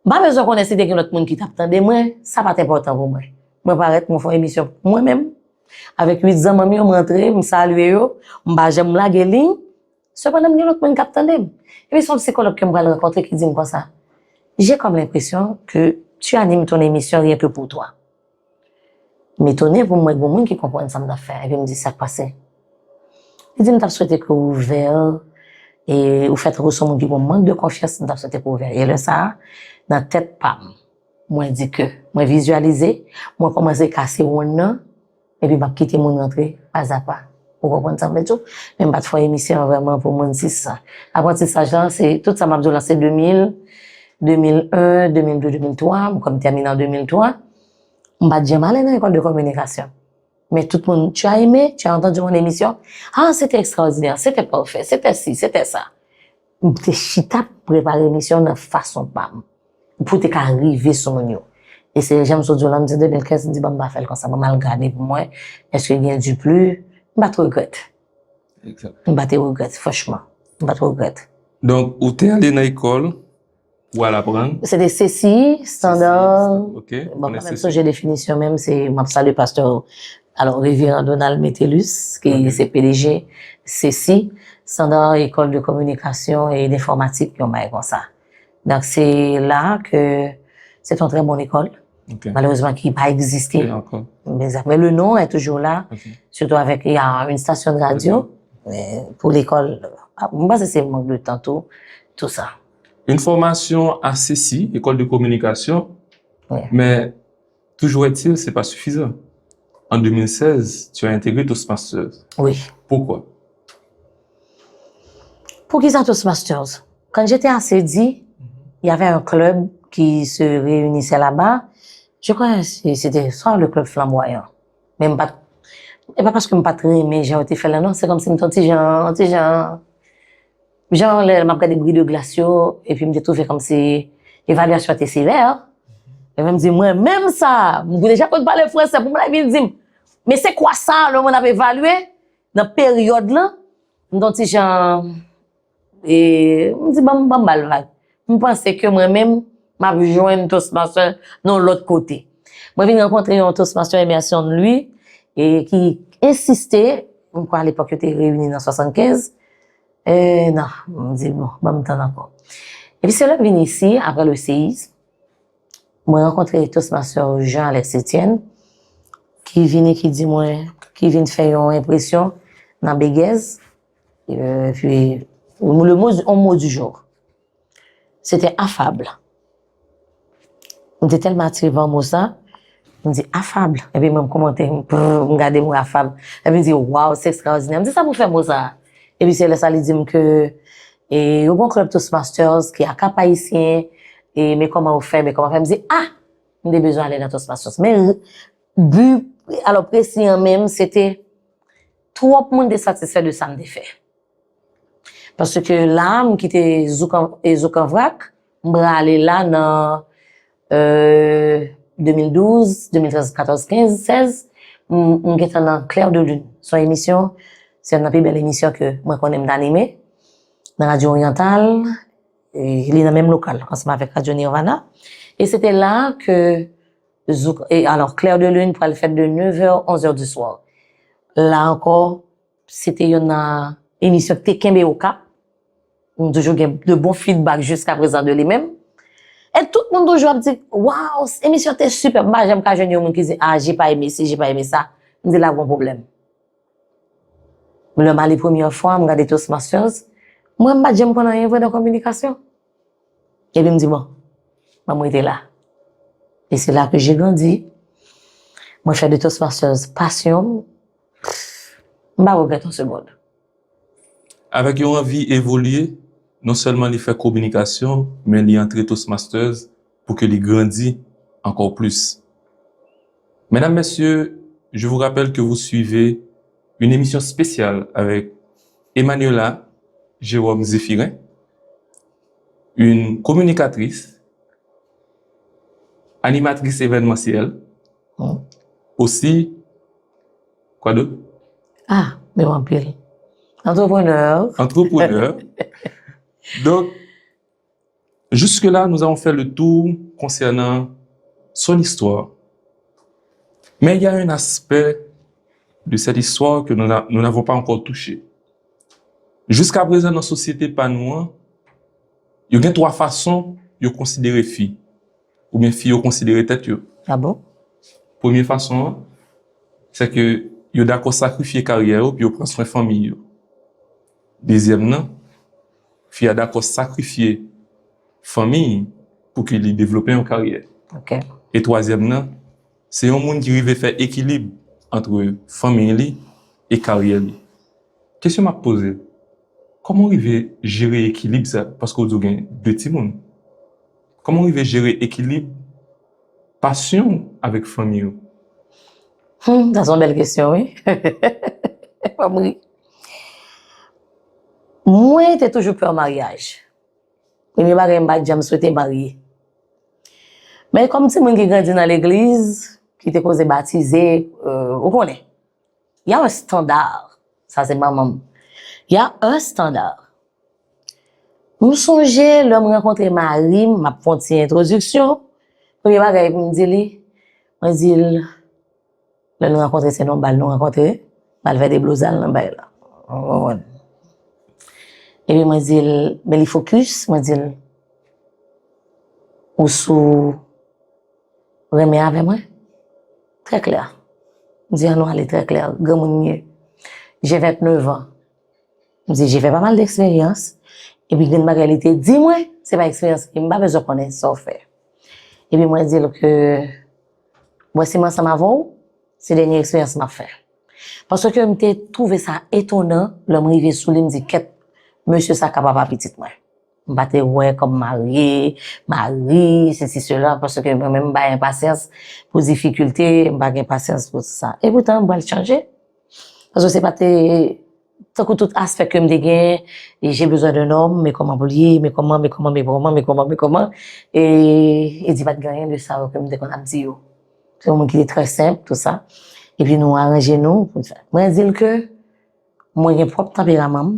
M pa bezwen konnen si te gen lòt moun ki t ap tande mwen, sa pa t enpòtan pou mwen. Mwen parèt, mwen fè yon emisyon pou mwen menm. Avèk uit zanmi m yo, m rantre, m salye yo, m pa janm lage liy. Sepandan, m gen lòt moun k ap tande m. Epi se yon sikològ ke m pral rankontre ki di m konsa, j'ai comme l'impression que tu animes ton émission rien que pour toi. M etone pou m wè gen moun ki konprann sa m t ap fè a, epi m di, sa k pase? Li di, m t ap swete ke w ouvè, e ou fè tankou se yon moun ki gen yon mank de konfyans, m t ap swete ke w ouvè. E lè sa a, nan tèt pa m, mwen di ke, mwen vizyalize, mwen kòmanse kase wonn nan, epi m ap kite moun rantre pazapa. Ou konprann sa m vle di w? Men m pa t fè emisyon an vrèman pou moun sis sa. Aprantisaj lan, se tout sa m ap di w lan, se de mil, de mil en, de mil de, de mil twa, m kwè m tèmine an de mil twa. M pa t janm ale nan lekòl de kominikasyon. Men tout moun, tu as aimé, tu as entendu mon émission? Ah, c'était extraordinaire, c'était parfait, c'était ci, c'était ça. M te chita prepare emisyon nan fason pa m. Pou te ka rive sou moun yo. E se jan m sot di w lan, m di de mil kenz, m di, ban m pa fè l konsa, ban m al gade pou mwen, èske gen diplis? M pa t regrèt. M pa te regrèt, franchman. M pa t regrèt. Donk, ou te ale nan ekòl, ou al aprann? Se te CCI, standard. Ok. Bon, m pa menm sonje definisyon menm, se, m ap salye pastè, alò, Reveran Donald Metellus, ki se PDG CCI, Standard École de Communication et d'Informatique, yon bagay konsa. Donk, se la ke se yon trè bon lekòl, malerezman ki pa egziste. Men le non est toujours là, surtout avec, il y a une station de radio, men pou lekòl, m panse se mank de tan tou, tout sa. Une formation à CCI, école de communication, mais toujours est-il, c'est pas suffisant. En deux mille seize, tu as intégré Toastmasters. Oui. Pourquoi? Pour qui ça, Toastmasters? Quand j'étais à Cédy, il y avait un club qui se réunissait là-bas. Je crois que c'était soit le club flamboyant. Men m pa t, e pa paske m pa t renmen jan yo te fè l la non, se kòmsi m t yon ti jan, yon ti jan, jan lè m ap gade Bri de Glas yo, epi m te twouve kòmsi evalyasyon te sevè. Epi m di, mwen menm sa, m deja konn pale fransè, pou m la vin di m, men se kwa sa, le moun ap evalye nan peryòd lan, m t yon ti jan, e, m di, ban m, ban m ba l vag. M panse ke mwen menm, m ap jwenn Toastmaster nan yon lòt kote. Mwen vin rankontre yon Toastmaster, Emerson Louis, e ki ensiste, m kwè alepòk yo te reyini nan swasannkenz, e, non, m di, bon, ban m tann ankò. Epi se lè m vin isi, apre le seyis, mwen rankontre Toastmaster Jean Alex Etienne, ki vini, ki di mwen, ki vin fè yon enpresyon nan Bègèz, epi, le mot, yon mo du jour. Se te afab. M te tèlman atire pa mo sa, m di afab. Epi mwen m kòmante, m, prr, m gade mo afab. Epi m di, waw, se ekstraòdinè. M di, sa pou fè mo sa? Epi se lè sa li di m ke, e, yo gon club Toastmasters ki a Cap Haïtien, e, men kòman ou fè, men kòman fè. M di, ah, m te bezwen ale nan Toastmasters. Men, bi, alò, presi an menm, se te twòp moun te satisfè de sa m te fè. Paske la, m kite Zouk an, e, Zouk an Vrak, m prale la nan, euh, de mil douz, de mil trèz, katòz, kenz, sèz, m, m gentan nan Clair de Lune. Se yon emisyon, se youn nan pi bèl emisyon ke mwen konnen m t anime, nan Radyo Oryantal, e li nan menm lokal, ansanm avèk Radyo Nirvana. E se te la ke Zouk, e alò, Clair de Lune pral fèt de neuf heures, onze heures du soir. La ankò, se te youn nan emisyon ki te kenbe Okap. M toujou gen de bon feedback jiska prezan de li menm. E tout moun toujou ap di, waw, emisyon te sipè. M pa janm ka jwenn yon moun ki di, ah, j'ai pas aimé ci, j'ai pas aimé ça. M di, la gon pwoblèm. Lè m ale premyè fwa, m gade Toastmasters, mwen m pa t janm konn anyen vre nan kominikasyon. Epi m di, bon, ban m rete la. E se la ke j'ai grandi. Mwen fè de Toastmasters pasyon m. M pa regrèt yon segond. Avèk yon anvi evolye, non sèlman li fè kominikasyon, men li antre Toastmasters pou ke li grandi ankò plis. Mesdames, Messieurs, je vous rappelle que vous suivez une émission spéciale avec Emmanuela Jérôme Zéphirin, une communicatrice, animatrice événementielle, Hmm. aussi, quoi d'autre? Ah, men anpil. Entrepreneur. Entrepreneur. Donc, jusque-là, nous avons fait le tour concernant son histoire. Mais il y a un aspect de cette histoire que nous n'a- nous n'avons pas encore touché. Jiska prezan, nan sosyete pa nou an, yo gen twa fason yo konsidere fi, oubyen fi yo konsidere tèt yo. Ah bon? Premye fason an, se ke yo dakò sakrifye karyè yo pou yo pran swen fanmi yo. Dezyèm nan, fi a dakò sakrifye fanmi pou ke li devlope yon karyè. Ok. E twazyèm nan, se yon moun ki rive fè ekilib ant fanmi li e karyè li. Kesyon m ap poze, kòman w rive jere ekilib sa? Paske w di w gen de timoun. Kòman w rive jere ekilib pasyon w avèk fanmi w? Hmm, sa se yon bèl kesyon, wi. Fò m ri. Mwen te toujou pè maryaj. Premye bagay, m pa t janm swete marye. Men kòm timoun ki grandi nan legliz, ki te koze batize, euh, ou konnen, y a un standard. Sa se manman m. Y a un standard. M sonje lè m rankontre mari m, m ap fè yon ti entwodiksyon. Premye bagay pou m di li, mwen di l, lè nou rankontre, se nan bal nou rankontre, bal fè deblozal nan bay la. Ou konprann? Epi mwen di l, men li fokis, mwen di l, ou sou renmen avè mwen? Trè klè. M di, an nou ale trè klè, granmoun m ye. J'ai vingt-neuf ans. M di, j'ai fait pas mal d'expérience. Epi gen bagay li te di mwen, se pa eksperyans li, m pa bezwen konnen sa w fè. Epi mwen di l ke, bon, si m ansanm avè w, Se dènye eksperyans m ap fè. Paske m te twouve sa etonan, lè m rive sou li, m di, kèt, mesye sa kapab a pitit mwen. M pa te wè kòm marye, mari, sesi, sela, paske mwen menm m pa gen pasyans pou difikilte, m pa gen pasyans pou sa. E poutan, m pral chanje. Paske se pa te, tankou tout aspè ke m te gen, e j'ai besoin d'un homme, men kòman pou l ye, men kòman, men kòman, men kòman, men kòman, men kòman. E, e di pa t gen anyen de sa yo ke m te konn ap di yo. Se yon moun ki te trè senp, tou sa. Epi nou aranje nou pou n fè. Mwen di l ke mwen gen pwòp tanperaman m.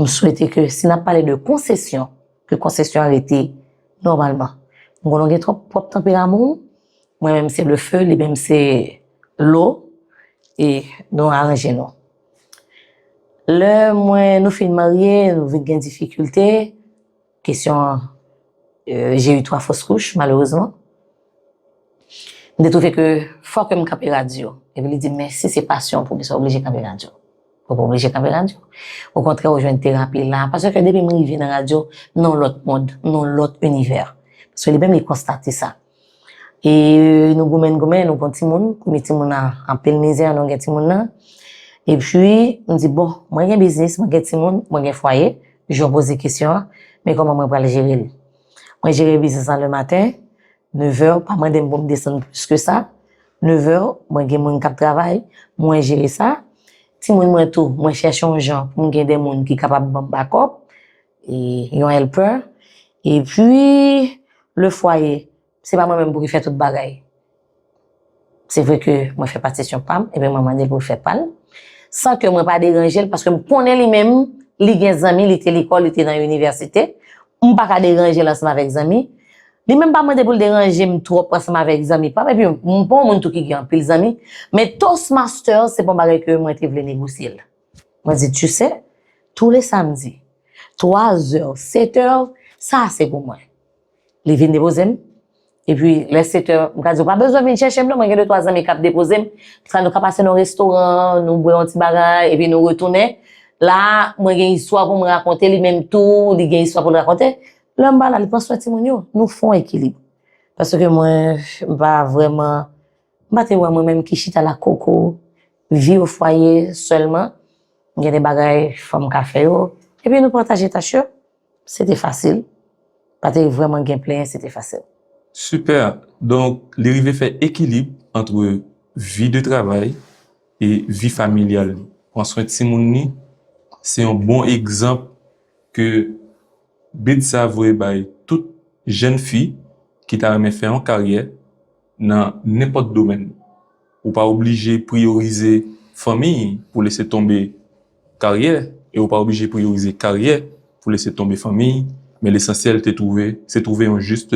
M swete ke si n ap pale de konsesyon, ke konsesyon an rete nòmalman. M konnen w gen twòp, pwòp tanperaman w. Mwen menm se le feu, li menm se l'eau, e nou aranje nou. Lè mwen, nou fin marye, nou vin gen difikilte, kesyon, euh, j'ai eu trois fausses couches, malerezman. M te twouve ke fò ke m kanpe radyo. Epi li di, men si se pasyon w pou gen, sa w oblije kanpe radyo. Ou pa oblije kanpe radyo. Okontrè, ou jwenn terapi la. Paske depi m rive nan radyo, m nan yon lòt mond, m nan yon lòt inivè. Paske li menm, li konstate sa. E nou goumen, goumen, nou gon timoun, premye timoun nan, anpil mizè, nou gen timoun nan. Epi, m di, bon, mwen gen biznis, mwen gen timoun, mwen gen fwaye, jan w poze kesyon an, men kòman mwen pral jere l? Mwen jere biznis lan le maten, nevè, pa mande m pou m desann plis ke sa. Nevè, mwen gen moun k ap travay, mwen jere sa. Timoun mwen tou, mwen chèche yon jan pou m gen de moun ki kapab ban m bakòp, e yon helper. Epi, le fwaye, se pa mwen menm pou ki fè tout bagay. Se vre ke mwen fè patisyon pa m, epi mwen mande l pou l fè pa l. San ke mwen pa deranje l, paske m konnen li menm, li gen zanmi, li te lekòl, li te nan inivèsite. M pa ka deranje l ansanm avèk zanmi. Li menm pa mande pou l deranje m twòp ansanm avèk zanmi pa m. Epi m pa yon moun tou ki gen anpil zanmi. Men Toastmaster, se pa yon bagay ke mwen te vle negosye l. Mwen di, tu sais, tous les samedis, twa zè, sèt è, sa se pou mwen. Li vin depoze m. Epi, lè sèt è, m ka di, ou pa bezwen vin chèche m, non, mwen gen de twa zanmi k ap depoze m. Sa nou ka pase nan restoran, nou bwè yon ti bagay, epi nou retounen. La, mwen gen istwa pou m rakonte, li menm tou, li gen istwa pou l rakonte. Lè m pa la, li pran swen timoun yo. Nou fè yon ekilib. Paske mwen, m pa vrèman, m pa te wè mwen menm ki chita la koko, vi o fwaye sèlman. Gen de bagay fanm ka fè yo. Epi nou pataje tach yo. Se te fasil. Pa te vrèman gen plenyen, se te fasil. Super. Donk, li rive fè ekilib ant vi de travay e vi familyal li. Pran swen timoun li, se yon bon egzanp ke bid sa voye bay tout jèn fi ki ta renmen fè yon karyè nan nenpòt domèn. Ou pa oblije priyorize fanmi pou lese tonbe karyè, e ou pa oblije priyorize karyè pou lese tonbe fanmi, men lesansyèl te twouve, se twouve yon jis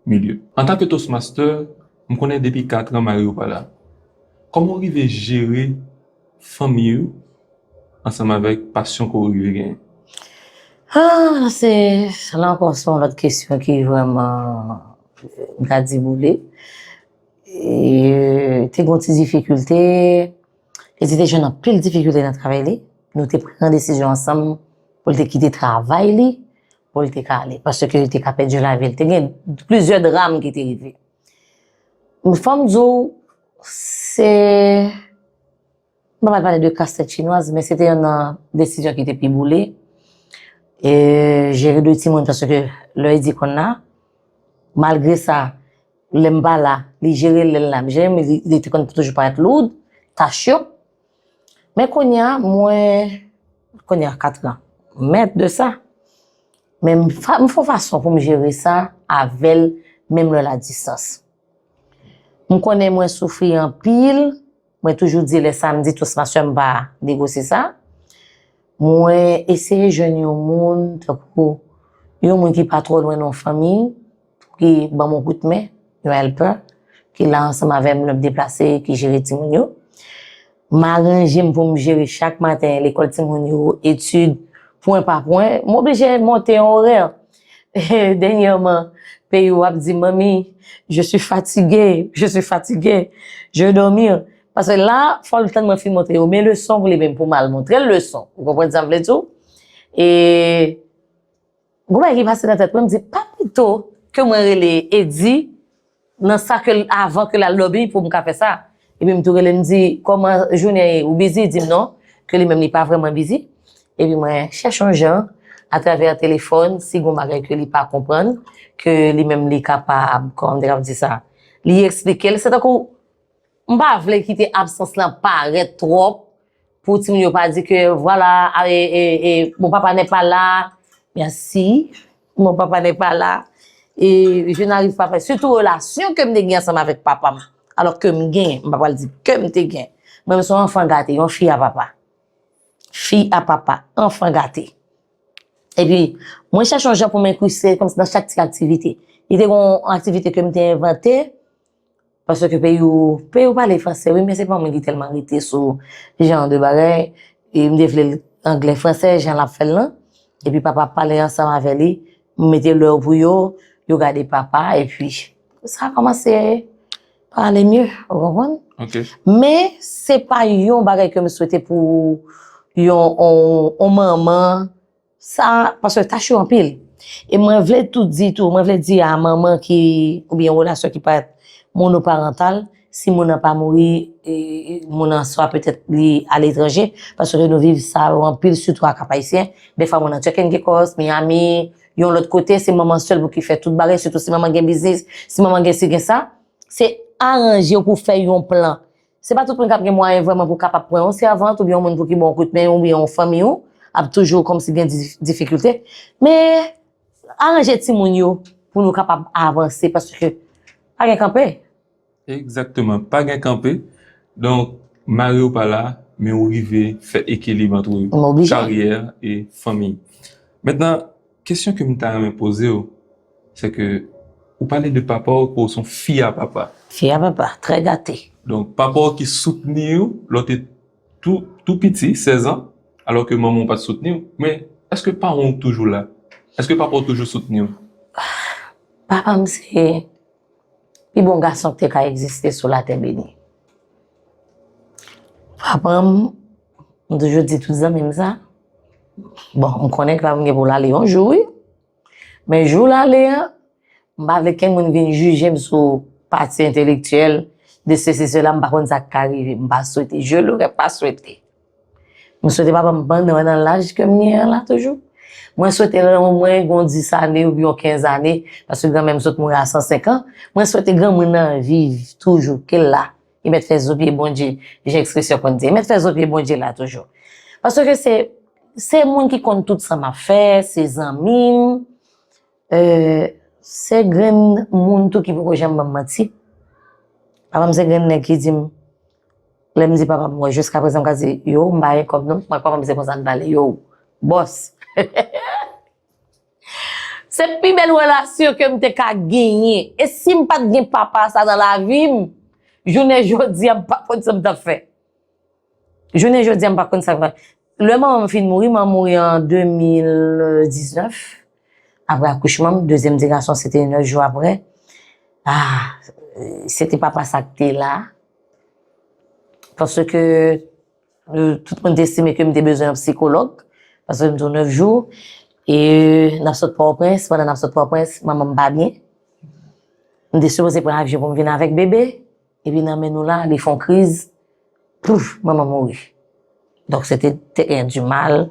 milye. Antanke Toastmaster, m konnen depi kat an mari w pa la. Kòman w rive jere fanmi w ansanm avèk pasyon ke w rive genyen? Ah, se, la ankò, se yon lòt kesyon ki vrèman, m ka di, boule. E, te gon ti difikilte, e li te jwenn anpil difikilte nan travay li. Nou te pran desizyon ansanm pou l te kite travay li, pou l te ka ale. Paske li te ka pèdi lavi l. Te gen plizyè dram ki te rive. Fò m di w, se, m pa pral pale de kastèt chinwaz, men se te yonn nan desizyon ki te pi boule. E jere de timoun, paske lè Edi konn la, malgre sa, lè m pa la, li jere l, lè l la, m jere, men li, li te konn toujou parèt loud, tach yo. Men kounye a, mwen, kounye a kat an, mèt de sa. Men m fa, m fè yon fason pou m jere sa avè l, menm lè l a distans. M konnen mwen soufri anpil, mwen toujou di lè samdi, Toastmaster, m pa negosye sa. Mwen eseye jwenn yon moun, tankou yon moun ki pa twò lwen nan yon fanmi, ki ban m yon kout men, yon helper, ki la ansanm avè m lè m deplase, ki jere timoun yo. M aranje m pou m jere chak maten lekòl timoun yo, etid, pwen pa pwen. M oblije monte yon orè. Dènyèman, peyi w ap di, manmi, je suis fatigué, je suis fatigué, je vais dormir. Paske la, fò l tann mwen fin montre yo men leson pou li menm, pou m al montre l leson. Ou konprann sa m vle di w? E gon bagay ki pase nan tèt mwen, m di, pa pito ke mwen rele Edi nan sa ke l, avan ke l al dòmi pou m ka fè sa. Epi m tou rele, m di, "Kòman jounen ye? Ou bizi?" Li di m non, ke li menm li pa vrèman bizi. Epi mwen chèche yon jan, atravè telefòn, si gon bagay ke li pa konprann, ke li menm li kapab, kòman m te kapab di sa? Li eksplike l, se tankou m pa vle kite absans lan parèt twòp pou timoun yo pa di ke, vwala, a, e, e, e, mon papa n'est pas là, merci, mon papa n'est pas là, e je n'arrive pas à faire, sitou relasyon ke m te gen ansanm avèk papa m, alò ke m gen, m pa pral di ke m te gen, mwen, m se yon anfan gate, yon fi a papa, fi a papa, anfan gate. Epi, mwen chèche yon jan pou m enkriste kòmsi nan chak ti aktivite. Li te gen yon aktivite ke m te envante, paske peyi w, peyi w pale fransè, wi, men se pa mwen ki tèlman rete sou jan de bagay. E m te vle l anglè, fransè, jan l ap fè l lan. Epi papa ap pale ansanm avè li, m mete lè pou yo, yo gade papa, epi sa kòmanse pale mye, ou konprann? Men se pa yon bagay ke m swete pou yon, yon, yon manman, sa, paske tach yo anpil. E mwen vle tou di tou, mwen vle di a manman ki, oubyen relasyon ki parèt monoparantal, si moun nan pa mouri, e, moun nan swa petèt li aletranje, paske nou viv sa yo anpil, sitou ak Kap Ayisyen. Defwa moun nan Turks and Caicos, Miami, yon lòt kote, se manman sèl pou ki fè tout bagay, sitou si manman gen biznis, si manman gen si gen sa, se aranje w pou fè yon plan. Se pa tout moun k ap gen mwayen vrèman pou kapab pran yon sèvant oubyen yon moun pou ki ba w kout men oubyen yon fanmi w ap toujou kòmsi gen di-, difikilte. Men aranje timoun yo pou nou kapab avanse paske pa gen kanpe. Egzakteman, pa gen kanpe. Donk, mari w pa la, men ou rive fè ekilib ant karyè e fanmi. Mentnan, kesyon ke m ta renmen poze w, se ke ou pale de papa w ke w se yon fi a papa. Fi a papa, trè gate. Donk, papa w ki soutni w lè w te tou, tou piti, sèz an, alò ke manman w pa t soutni w. Men, èske paran w toujou la? Èske papa w toujou soutni w? Papa m se pi bon gason ki te ka egziste sou latè beni. Papa m, m toujou di tout zanmi m sa. Bon, m konnen ke papa m gen pou l ale yon jou, wi. Men jou l ale an, m pa vle kenn moun vin jije m sou pati entelektyèl, de sesi, sela, m pa konn sa k ka rive. M pa swete. Je l'aurais pas souhaité. M swete papa m pandan nan laj ke m gen an la toujou. Mwen swete nan mwen gen yon dis ane oubyen yon kenz ane, paske granmè m sot mouri a san senk an. Mwen swete granmoun nan viv toujou, ke l la. Li mèt fè zo pye Bondye, jan ekspresyon konn di. Li mèt fè zo pye Bondye la toujou. Paske se, se moun ki konn tout sa m ap fè, se zanmi m. Se grenn moun tou ki poko janm ban m manti. Papa m se grenn nèg ki di m, lè m di papa m, wè, jiskaprezan m ka di, yo, m pa gen kòb non, mwen ak papa m se konsa n pale, yo, bòs. Se pi bèl relasyon ke m te ka genyen. E si m pa t gen papa sa nan lavi m, jounen jodi a, m pa konn sa m t ap fè. Jounen jodi a, m pa konn sa k va. Lè manman m fin mouri, manman m mouri an de mil diznèf, apre akouchman m, dezyèm ti gason se te nèf jou apre. Ah, se te papa sa k te la. Paske tout moun te estime ke m te bezwen yon sikològ, paske m tou nèf jou. E n ap sot Pòtoprens, pandan n ap sot Pòtoprens, manman m pa byen. M te sipoze pran avyon pou m vin avèk bebe. Epi nan men nou la, li fè yon kriz, pouf, manman mouri. Donk, se te tè di mal,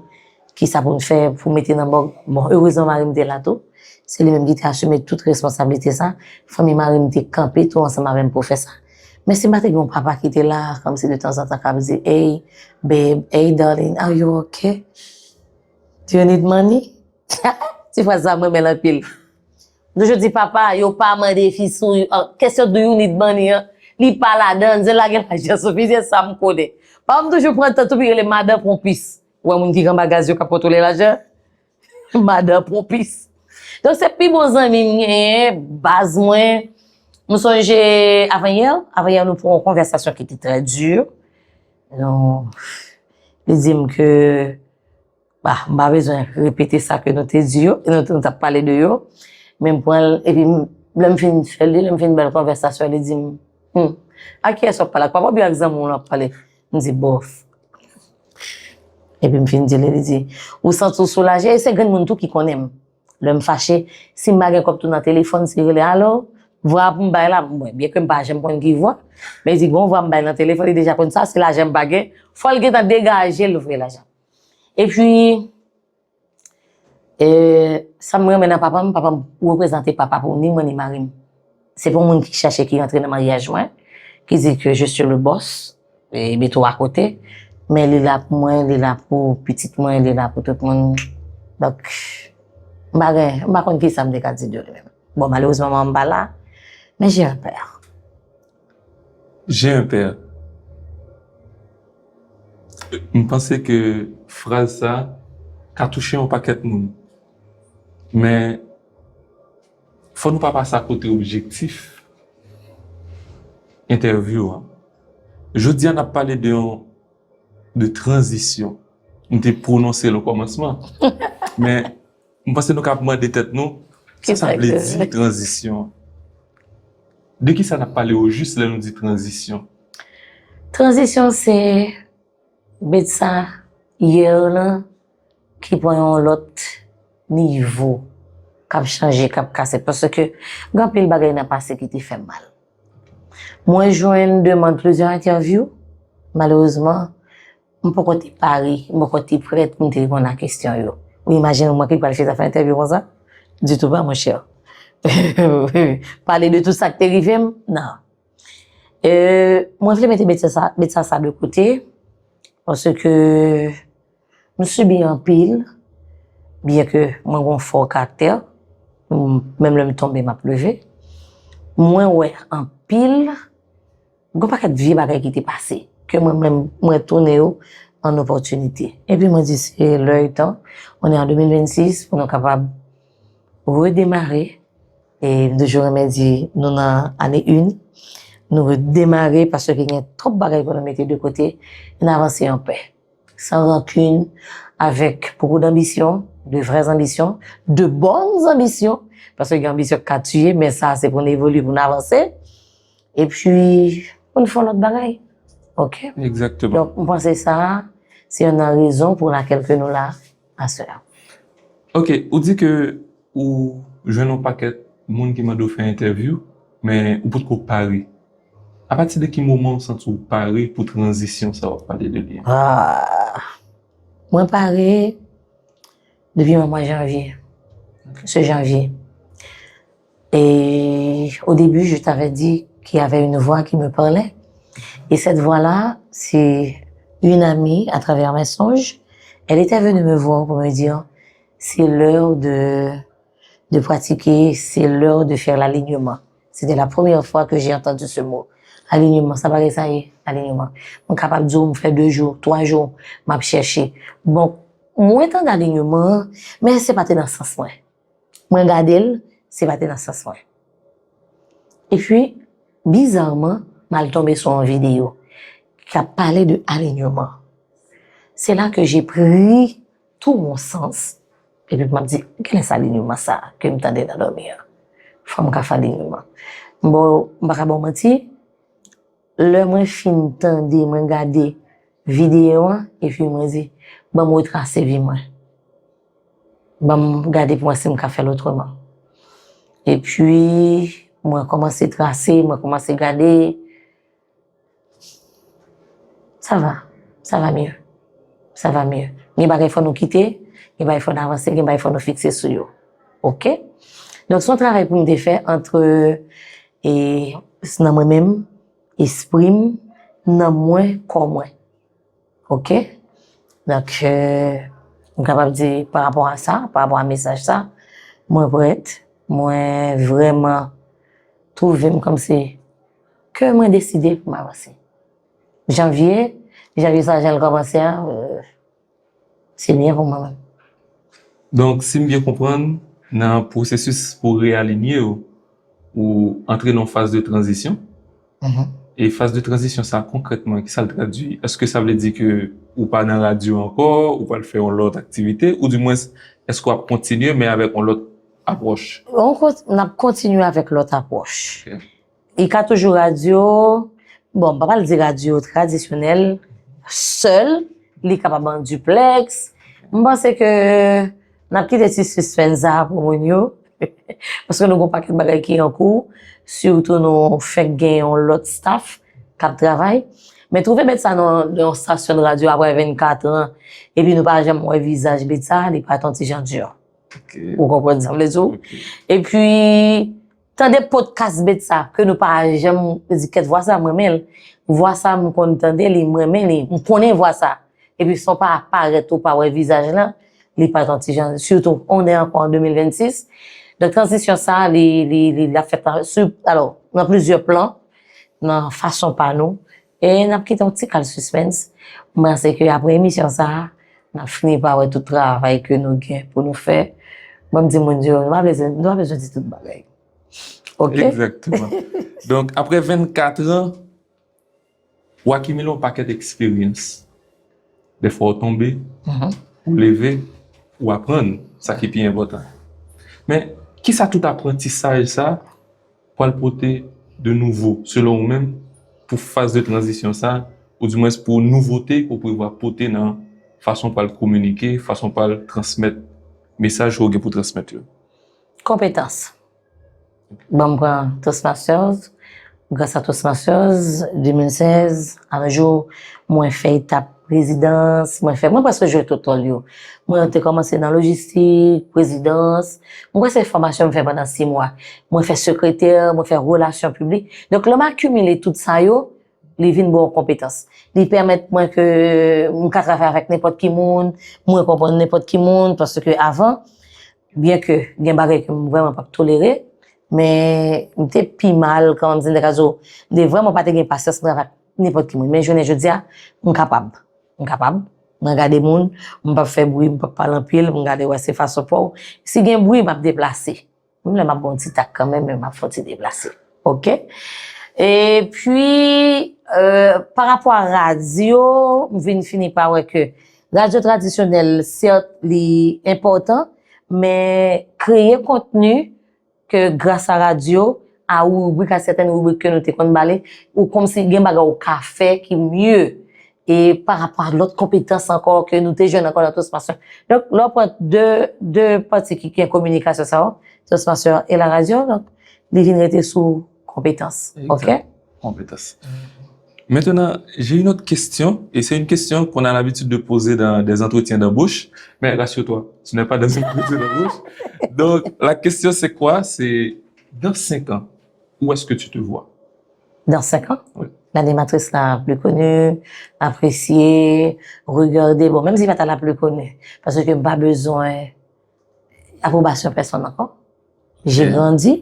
kisa pou n fè pou mete nan mòg. Bon, erezman, mari m te la tou. Se li menm ki te asime tout responsablite sa. Fanmi mari m te kanpe tou ansanm avè m pou fè sa. Men si m pa te gen yon papa ki te la, kòmsi detanzantan k ap di, "Hey, babe, hey, darling, are you okay? Do you need money?" Ti fraz sa, m renmen l anpil. M toujou di papa, yo pa mande fi sou kesyon do you need money an, li pa ladan, se la gen lajan sou fi, se sa m konnen. Papa m toujou pran tan tou pou rele madan pran pis. Ou wè moun ki gen bagaz yo ka kontwole lajan? Madan pran pis. Donk se pi bon zanmi m genyen, baz mwen. M sonje avanyè, avanyè nou pran yon konvèsasyon ki te trè di. Nou, li di m ke Bah, m pa bezwen repete sa ke nou te di yo, nou, nou t ap pale de yo. Men m pran l, epi m, lè m fin fè l li, lè m fin ba l konvèsasyon, li di m, hmm, a kiyès w ap pale? Ak papa oubyen ak zanmi w w ap pale? M di, bof. Epi m fin di li, li di, ou santi w soulaje? E se grenn moun tou ki konnen m. Lè m fache, si m pa gen kòb tou nan telefòn, si rele, alo, vwa pou m bay la, mwen, byen ke m pa janm konn ki vwa, men li di, gon vwa m bay nan telefòn, li deja konn sa, si lajan m pa gen, fò l gentan degaje l vre lajan. Epi, e, sa m renmen nan papa m, papa m reprezante papa pou ni mwen ni mari m. Se pa yon moun ki chache ki rantre nan maryaj mwen, ki di ke je suis le boss, e mete w akote, men li la pou mwen, li la pou pitit mwen, li la pou tout moun. Donk, m pa gen, m pa konn kisa m te ka di de li menm. Bon, malerezman, manman m pa la, men j'ai un père. J'ai un père. M panse ke fraz sa ka touche yon pakèt moun. Men, fò nou pa pase akote objektif entèvyou an. Jodi a, n ap pale de yon, de tranzisyon. M te pwononse l o kòmansman. Men, m panse nou ka ap mande tèt nou, sa sa vle di tranzisyon? De ki sa n ap pale o jis lè nou di tranzisyon? Tranzisyon se bèt sa yè lan ki pran yon lòt nivo, k ap chanje, k ap kase. Paske gen anpil bagay nan pase ki te fè m mal. Mwen jwenn demann plizyè entèvyou, malerezman, m poko te pare, m poko te prèt pou m te reponn a kesyon yo. Ou imajine mwen ki pral chita fè entèvyou konsa? Ditou pa, monchè. Pale de tout sa k te rive m? Non. E, mwen vle mete bèt sa, bèt sa, sa de kote, paske m sibi anpil, byen ke mwen gen yon fò karaktè, m, menm lè m tonbe, m ap leve. Mwen wè anpil, gen pakèt vye bagay ki te pase, ke mwen menm, mwen tounen yo an opòtinite. Epi mwen di, se lè e tan, on est en deux mille vingt-six, pou nou kapab redemare. E m toujou renmen di, nou nan ane un, nou redemare paske gen twòp bagay pou nou mete de kote, e n avanse an pè, san rankin, avec beaucoup d'ambition, de vraies ambitions, de bonnes ambitions, paske gen anbisyon k ka tiye, men sa se pou n evolye, pou n avanse, epi pou n fè yon lòt bagay. Oke? Egzakteman. Donk, m panse sa, se youn nan rezon pou lakèl ke nou la aswè a. Oke, ou di ke ou jwenn yon pakèt moun ki mande w fè entèvyou, men ou potko pare. Apati de ki moman ou santi w pare pou tranzisyon sa w ap pale de li an? Ah, mwen pare depi mwa janvye. Se janvye. Et au début, je t'avais dit qu'il y avait une voix qui me parlait. Et cette voix-là, c'est une amie à travers mes songes. Elle était venue me voir pour me dire, c'est l'heure de, de pratiquer, c'est l'heure de faire l'alignement. C'était la première fois que j'ai entendu ce mot. Alignement, sa bagay sa ye, alignement. Mwen kapab di w, m fè de jou, twa jou, m ap chèche. Bon, mwen tande alignement an, men se pa te nan sans mwen. Mwen gade l, se pa te nan sans mwen. Epi, bizarman, m al tonbe sou yon videyo k ap pale de alignement. C'est là que j'ai pris tout mon sens. Epi m ap di, kilès alignement sa ke m tande nan dòmi an? Fò m ka fè alignement. Bon, m pa ka ba w manti, lè mwen fin tande, mwen gade videyo an, epi mwen di, ban m retrase vi mwen. Ban m gade pou mwen si m ka fè l otreman. Epi, mwen kòmanse trase, mwen kòmanse gade. Sa va, sa va mye. Sa va mye. Gen bagay fò nou kite, gen bagay fò n avanse, gen bagay fò nou fikse sou yo. Oke? Donk, se yon travay pou m te fè antre, e, nan mwen menm, espri m, nanm mwen, kò mwen. Oke? Donk, euh, m kapab di pa rapò a sa, pa rapò a mesaj sa, mwen prèt, mwen vrèman twouve m kòmsi ke mwen deside pou m avanse. Janvye, janvye sa jan l kòmanse a, euh, se byen pou mwen menm. Donk, si m byen konprann, nan pwosesis pou reyalinye w, ou antre nan yon faz de tranzisyon. E faz de tranzisyon sa, konkrètman, ki sa l tradui? Èske sa vle di ke ou pa nan radyo ankò, ou pral fè yon lòt aktivite, ou dimwens, èske w ap kontinye, men avèk yon lòt apwòch? N ap kontinye avèk lòt apwòch. Li ka toujou radyo, bon, m pa pral di radyo tradisyonèl sèl, li kapab an duplex. M panse ke n ap kite ti sispens sa pou moun yo. Paske nou gen yon pakèt bagay ki an kou, sitou nou fèk gen yon lòt staff k ap travay. Men twouve Betsa nan yon stasyon de radyo apre vennkat an, epi nou pa janm wè vizaj Betsa, li parèt yon ti jan di. Ou konprann sa m vle di w? Epi, tande podcast Betsa ke nou pa janm di kèt vwa sa, m renmen l. Vwa sa, m konn tande li, m renmen li, m konnen vwa sa. Epi, san w pa parèt ou pa wè vizaj lan, li parèt yon ti jan, sitou, on est encore en deux mille vingt-six. Donk, tranzisyon sa, li, li, li, l ap fèt nan, sou, alò, nan plizyè plan, nan fason pa nou. E n ap kite yon ti kal sispens. M panse ke apre emisyon sa, n ap fini pa wè tout travay ke nou gen pou nou fè. Ban m di moun yo, nou pa bezwen, nou pa bezwen di tout bagay. Ok? Egzakteman. Donk, apre vennkat an, ou akimile yon pakèt eksperyans. Dèfwa ou tonbe, ou leve, ou aprann, sa ki pi enpòtan. Men, kisa tout aprantisaj sa pral pote de nouvo, selon ou menm, pou faz de tranzisyon sa, oudimwens pou nouvote ke w prevwa pote nan fason pral kominike, fason pral transmèt mesaj ke w gen pou transmèt yo? Konpetans. Bon, m pran Toastmasters. Gras a Toastmasters, de mil sèz a nos jours, mwen fè etap prezidans, mwen fè, mwen prèske jwe tout wòl yo. Mwen te kòmanse nan lojistik, prezidans, mwen prèske fòmasyon m fè pandan sis mwa. Mwen fè sekretè, mwen fè relasyon piblik. Donk, lè m akimile tout sa yo, li vin ba w konpetans. Li pèmèt mwen ke m ka travay avèk nenpòt ki moun, mwen konprann nenpòt ki moun, paske avan, byen ke gen bagay ke m vrèman p ap tolere, men m te pi mal kanmenm, si m te ka di w, m te vrèman pa te gen pasyans pou m travay ak nenpòt ki moun. Men jounen jodi a, m kapab. M kapab. Mwen gade moun, m p ap fè bri, m p ap pale anpil, m gade wè se fason pa w. Si gen bri, m ap deplase. Menm lè m ap ba w yon ti tak kanmenm, men m ap fè yon ti deplase. Ok? Epi, euh, pa rapò a radyo, m vin fini pa wè ke radyo tradisyonèl, sèt, li enpòtan, men kreye kontni ke gras a radyo, a ribrik, a sètèn ribrik ke nou te konn bale, ou kòmsi gen bagay ou ka fè ki mye e pa rapò a lòt konpetans ankò ke nou te jwenn ankò nan Toastmasters. Donk, lè w pran de, de pati ki gen kominikasyon sa yo, Toastmasters e la radyo, donk, li vin rete sou konpetans. Ok? Exact. Konpetans. Maintenant, j'ai une autre question, et c'est une question qu'on a l'habitude de poser dans des entretiens d'embauche, mais rassure-toi, tu n'es pas dans un entretien d'embauche. Donc, la question, c'est quoi? C'est, dans cinq ans, où est-ce que tu te vois? Dans cinq ans? Oui. L'animatrice la plus connue, appréciée, regardée. Bon, menm si pa ta la plus connue, paske m pa bezwen apwobasyon pèsonn ankò. J'ai grandi.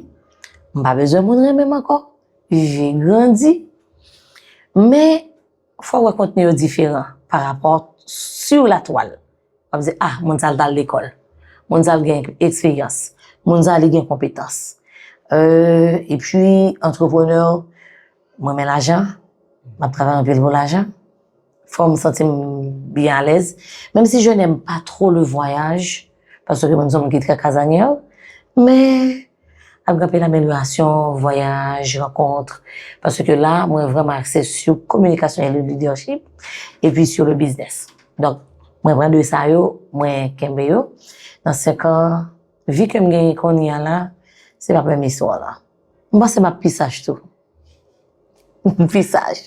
M pa bezwen moun renmen m ankò. J'ai grandi. Men, fò w wè kontni yo diferan pa rapò sur la toile. W ap di, ah, moun sa l t al lekòl. Moun sa l gen eksperyans. Moun sa li gen konpetans. Euh, epi, antreprenè, mwen renmen lajan. M ap travay anpil pou lajan. Fò m santi m byen alèz. Menm si je n'aime pas trop le voyage, paske mwen se yon moun ki trè kazanyè, men ap gen anpil amelyorasyon, vwayaj, rankont, paske la, mwen vrèman akse sou kominikasyon e le leadership, epi sou le biznis. Donk, mwen pran de sa yo, mwen kenbe yo. Nan senk an, vi ke m genyen kounye a la, se pa menm istwa la. M panse m ap pi saj tou. Pi saj.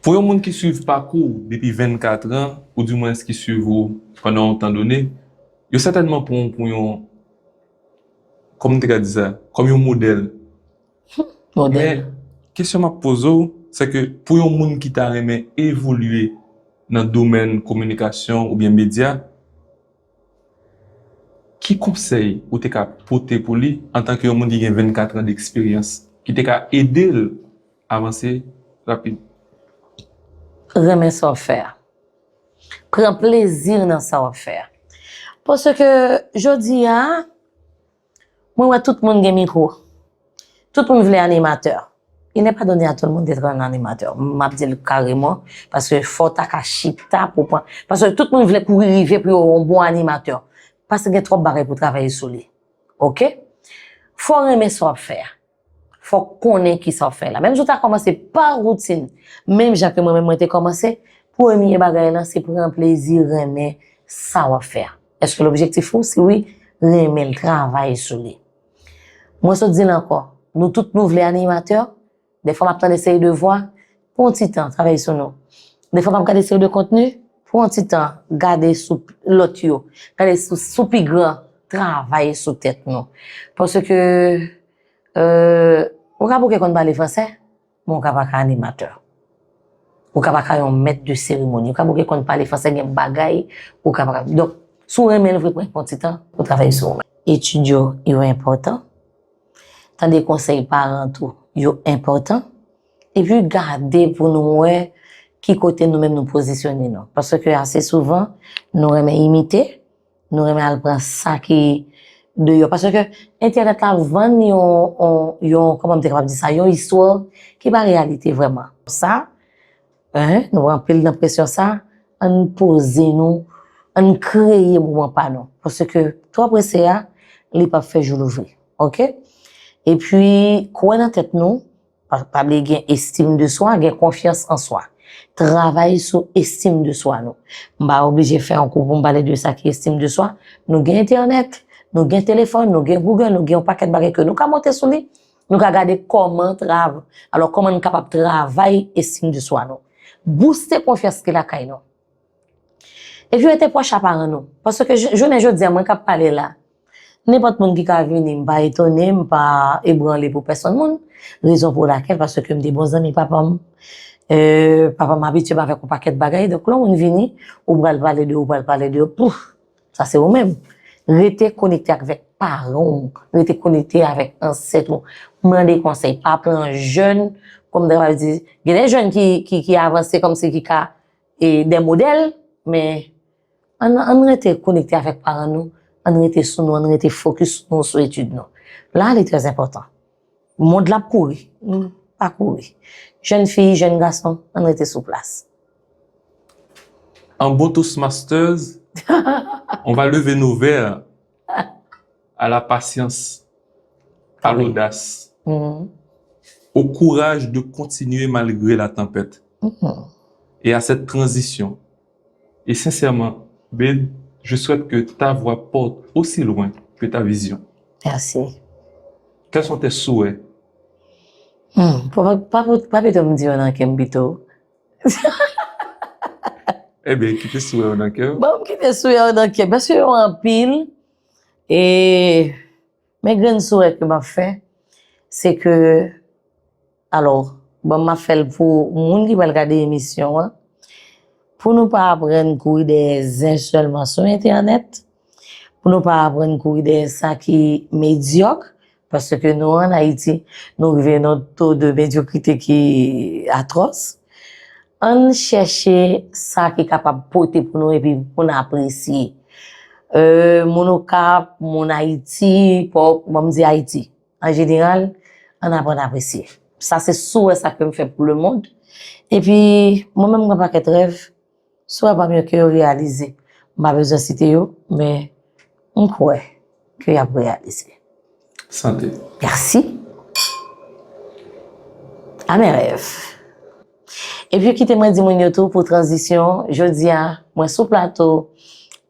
Pou yon moun ki swiv pakou w depi vennkat an, oudimwens ki swiv ou pandan yon tan done, yo sètènman pran w pou yon, kòman m te ka di sa, kòm yon modèl. Modèl. Men, kesyon m ap poze w, se ke pou yon moun ki ta renmen evolye nan domèn kominikasyon oubyen medya, ki konsèy ou te ka pote pou li antanke yon moun ki gen vennkat an deksperyans, ki te ka ede l avanse rapid? Renmen sa w ap fè a. Pran plezi nan sa w ap fè a. Paske jodi a, mwen wè tout moun gen mikwo. Tout moun vle animatè. Il n'est pas donné à tout le monde d'être un animateur. M ap di l kareman, paske fò w ta ka chita pou pran. Paske tout moun vle kouri rive pou yo yon bon animatè. Paske gen twòp bagay pou travay sou li. Ok? Fò w renmen sa w ap fè a. Fò w konnen kisa w ap fè la. Menm si w ta kòmanse pa woutin, menm jan ke mwen menm mwen te kòmanse, premye bagay lan se pran plezi renmen sa w ap fè a. Èske lobjektif ou? Si wi, renmen l, travay sou li. Mwen sot di l ankò, nou tout nou vle animatè, dèfwa m ap tande seri de vwa, pran yon ti tan, travay sou nou. Dèfwa m ap gade seri de kontni, pran yon ti tan, gade sou lòt yo, gade sou, sou pi gran, travay sou tèt nou. Paske, euh, ou ka bouke konn pale fransè, men ou ka pa ka animatè. Ou ka pa ka yon mèt de seremoni. Ou ka bouke konn pale fransè, gen bagay, ou ka pa ka. Donk, si w renmen l vre, pran yon ti tan pou travay sou ou menm. Etid yo, yo enpòtan. Tande konsèy paran tou, yo enpòtan. Epi gade pou nou wè ki kote nou menm nou pozisyone nou. Paske ase souvan, nou renmen imite, nou renmen al pran sa ki deyò. Paske entènèt la vann yon, yon, yon, kòman m te kapab di sa, yon istwa ki pa reyalite vrèman. Sa, en, nou pran anpil nan presyon sa, ann poze nou, ann kreye moman pa nou. Paske twò prese a, li p ap fè jou louvri. Oke? Epi, kwè nan tèt nou, pa, pa bliye gen estim de swa, gen konfyans an swa. Travay sou estim de swa nou. M pa oblije fè yon kou pou m pale de sa ki estim de swa. Nou gen entènèt, nou gen telefòn, nou gen Google, nou gen yon pakèt bagay ke nou ka monte sou li. Nou ka gade kòman trav-, alò, kòman n kapab travay estim de swa nou. Bouste konfyans ki lakay nou. Epi rete pwòch a paran nou. Paske j-, jounen jodi a, mwen k ap pale la, nenpòt moun ki ka vini, m pa etone, m pa ebranle pou pèsonn moun. Rezon pou lakèl, paske m te bon zanmi papa m. Euh, papa m abitye m avèk yon pakèt bagay. Donk, lè yon moun vini, ou pral pale de, ou pral pale de, pouf, sa se ou menm. Rete konekte avèk paran w, rete konekte avèk ansèt ou. Mande konsèy, pa pran jèn, kòm m ta kapab di, gen de jèn ki, ki, ki avanse kòmsi ki ka, e, de modèl, men ann, ann rete konekte avèk paran nou, ann rete sou nou, ann rete fokis nou sou etid nou. La, li trè enpòtan. Mond la ap kouri, nou pa kouri. Jèn fi, jèn gason, ann rete sou plas. En bon Toastmasters, on va lever nos verres à la patience, à l'audace, au courage de continuer malgré la tempête et à cette transition. Et sincèrement, babe, je souhaite que ta voix porte aussi loin que ta vision. Merci. Quels sont tes souhaits? Hmm, pa, pa, pa, pa pito m di yo nan kè m pito. Ebyen, kite souwè yo nan kè w. Bon, m kite souwè yo nan kè m. Paske yo anpil. E, men grenn souwè ke m ap fè, se ke, alò, bon, m ap fè l pou moun ki pral gade emisyon an, pou nou pa aprann kouri dèyè zen sèlman sou entènèt, pou nou pa aprann kouri dèyè sa ki medyòk, paske nou ann Ayiti, nou rive nan to de medyokrite ki atwòs. Ann chèche sa ki kapab pote pou nou epi pou n apresye. Euh, moun Okap, moun Ayiti, pòp, bon, m di Ayiti, an jeneral, ann aprann apresye. Sa se souwè sa ke m fè pou lemonn. Epi, mwen menm, m gen pakèt rèv, souwè pa m yo ke yo reyalize. M pa bezwen site yo, men m kwè ke y ap reyalize. Sante. Mèsi. A mes rêves. Epi kite mwen di moun yo tou pou tranzisyon, jodi a, mwen sou plato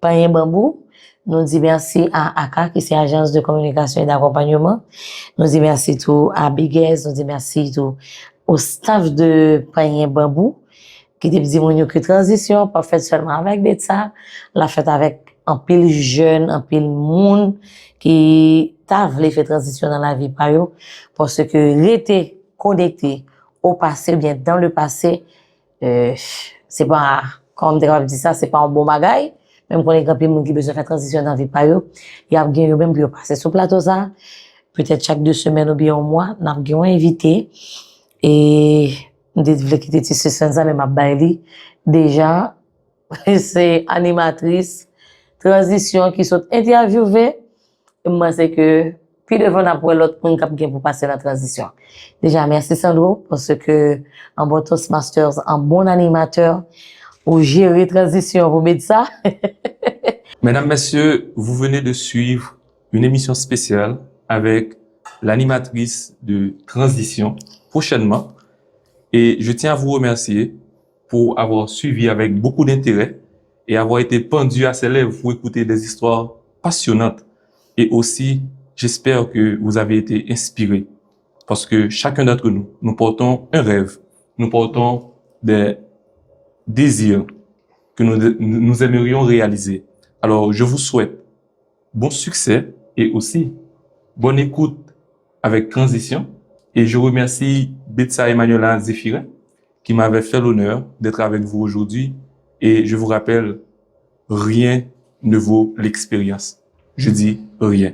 Panyen Banbou. Nou di mèsi a aka, ki se Agence de Communication et d'Accompagnement. Nou di mèsi tou a Big S, nou di mèsi tou o staff de Panyen Banbou, ki te di moun yo ke tranzisyon p ap fèt sèlman avèk Betsa, l ap fèt avèk anpil jèn, anpil moun ki ta vle fè tranzisyon nan lavi pa yo, paske rete konekte o pase, oubyen dans le passé, euh, se pa, kòman m te kapab di sa, se pa yon bon bagay, men m konnen gen anpil moun ki bezwen fè tranzisyon nan vi pa yo, y ap gen yo menm pou yo pase sou plato sa, petèt chak de semèn oubyen yon mwa, n ap gen yon envite, e m te vle kite ti sispann sa, men m ap bay li deja, se animatris tranzisyon ki sot entèvyouve, e m panse ke pi devan n ap wè lòt moun k ap gen pou pase nan tranzisyon. Deja, mèsi Sandro, paske an bon Toastmasters, an bon animatè, ou jere tranzisyon pou Betsa. Mesdames, Messieurs, vous venez de suivre une émission spéciale avec l'animatrice de Transition prochainement. Et je tiens à vous remercier pour avoir suivi avec beaucoup d'intérêt et avoir été pendu à ses lèvres pour écouter des histoires passionnantes Et aussi, j'espère que vous avez été inspirés. Parce que chacun d'entre nous, nous portons un rêve, nous portons des désirs que nous, nous aimerions réaliser. Alors, je vous souhaite bon succès et aussi bonne écoute avec Transition. Et je remercie Betsa Emmanuela Zéphirin qui m'avait fait l'honneur d'être avec vous aujourd'hui. Et je vous rappelle, rien ne vaut l'expérience. Je dis rien.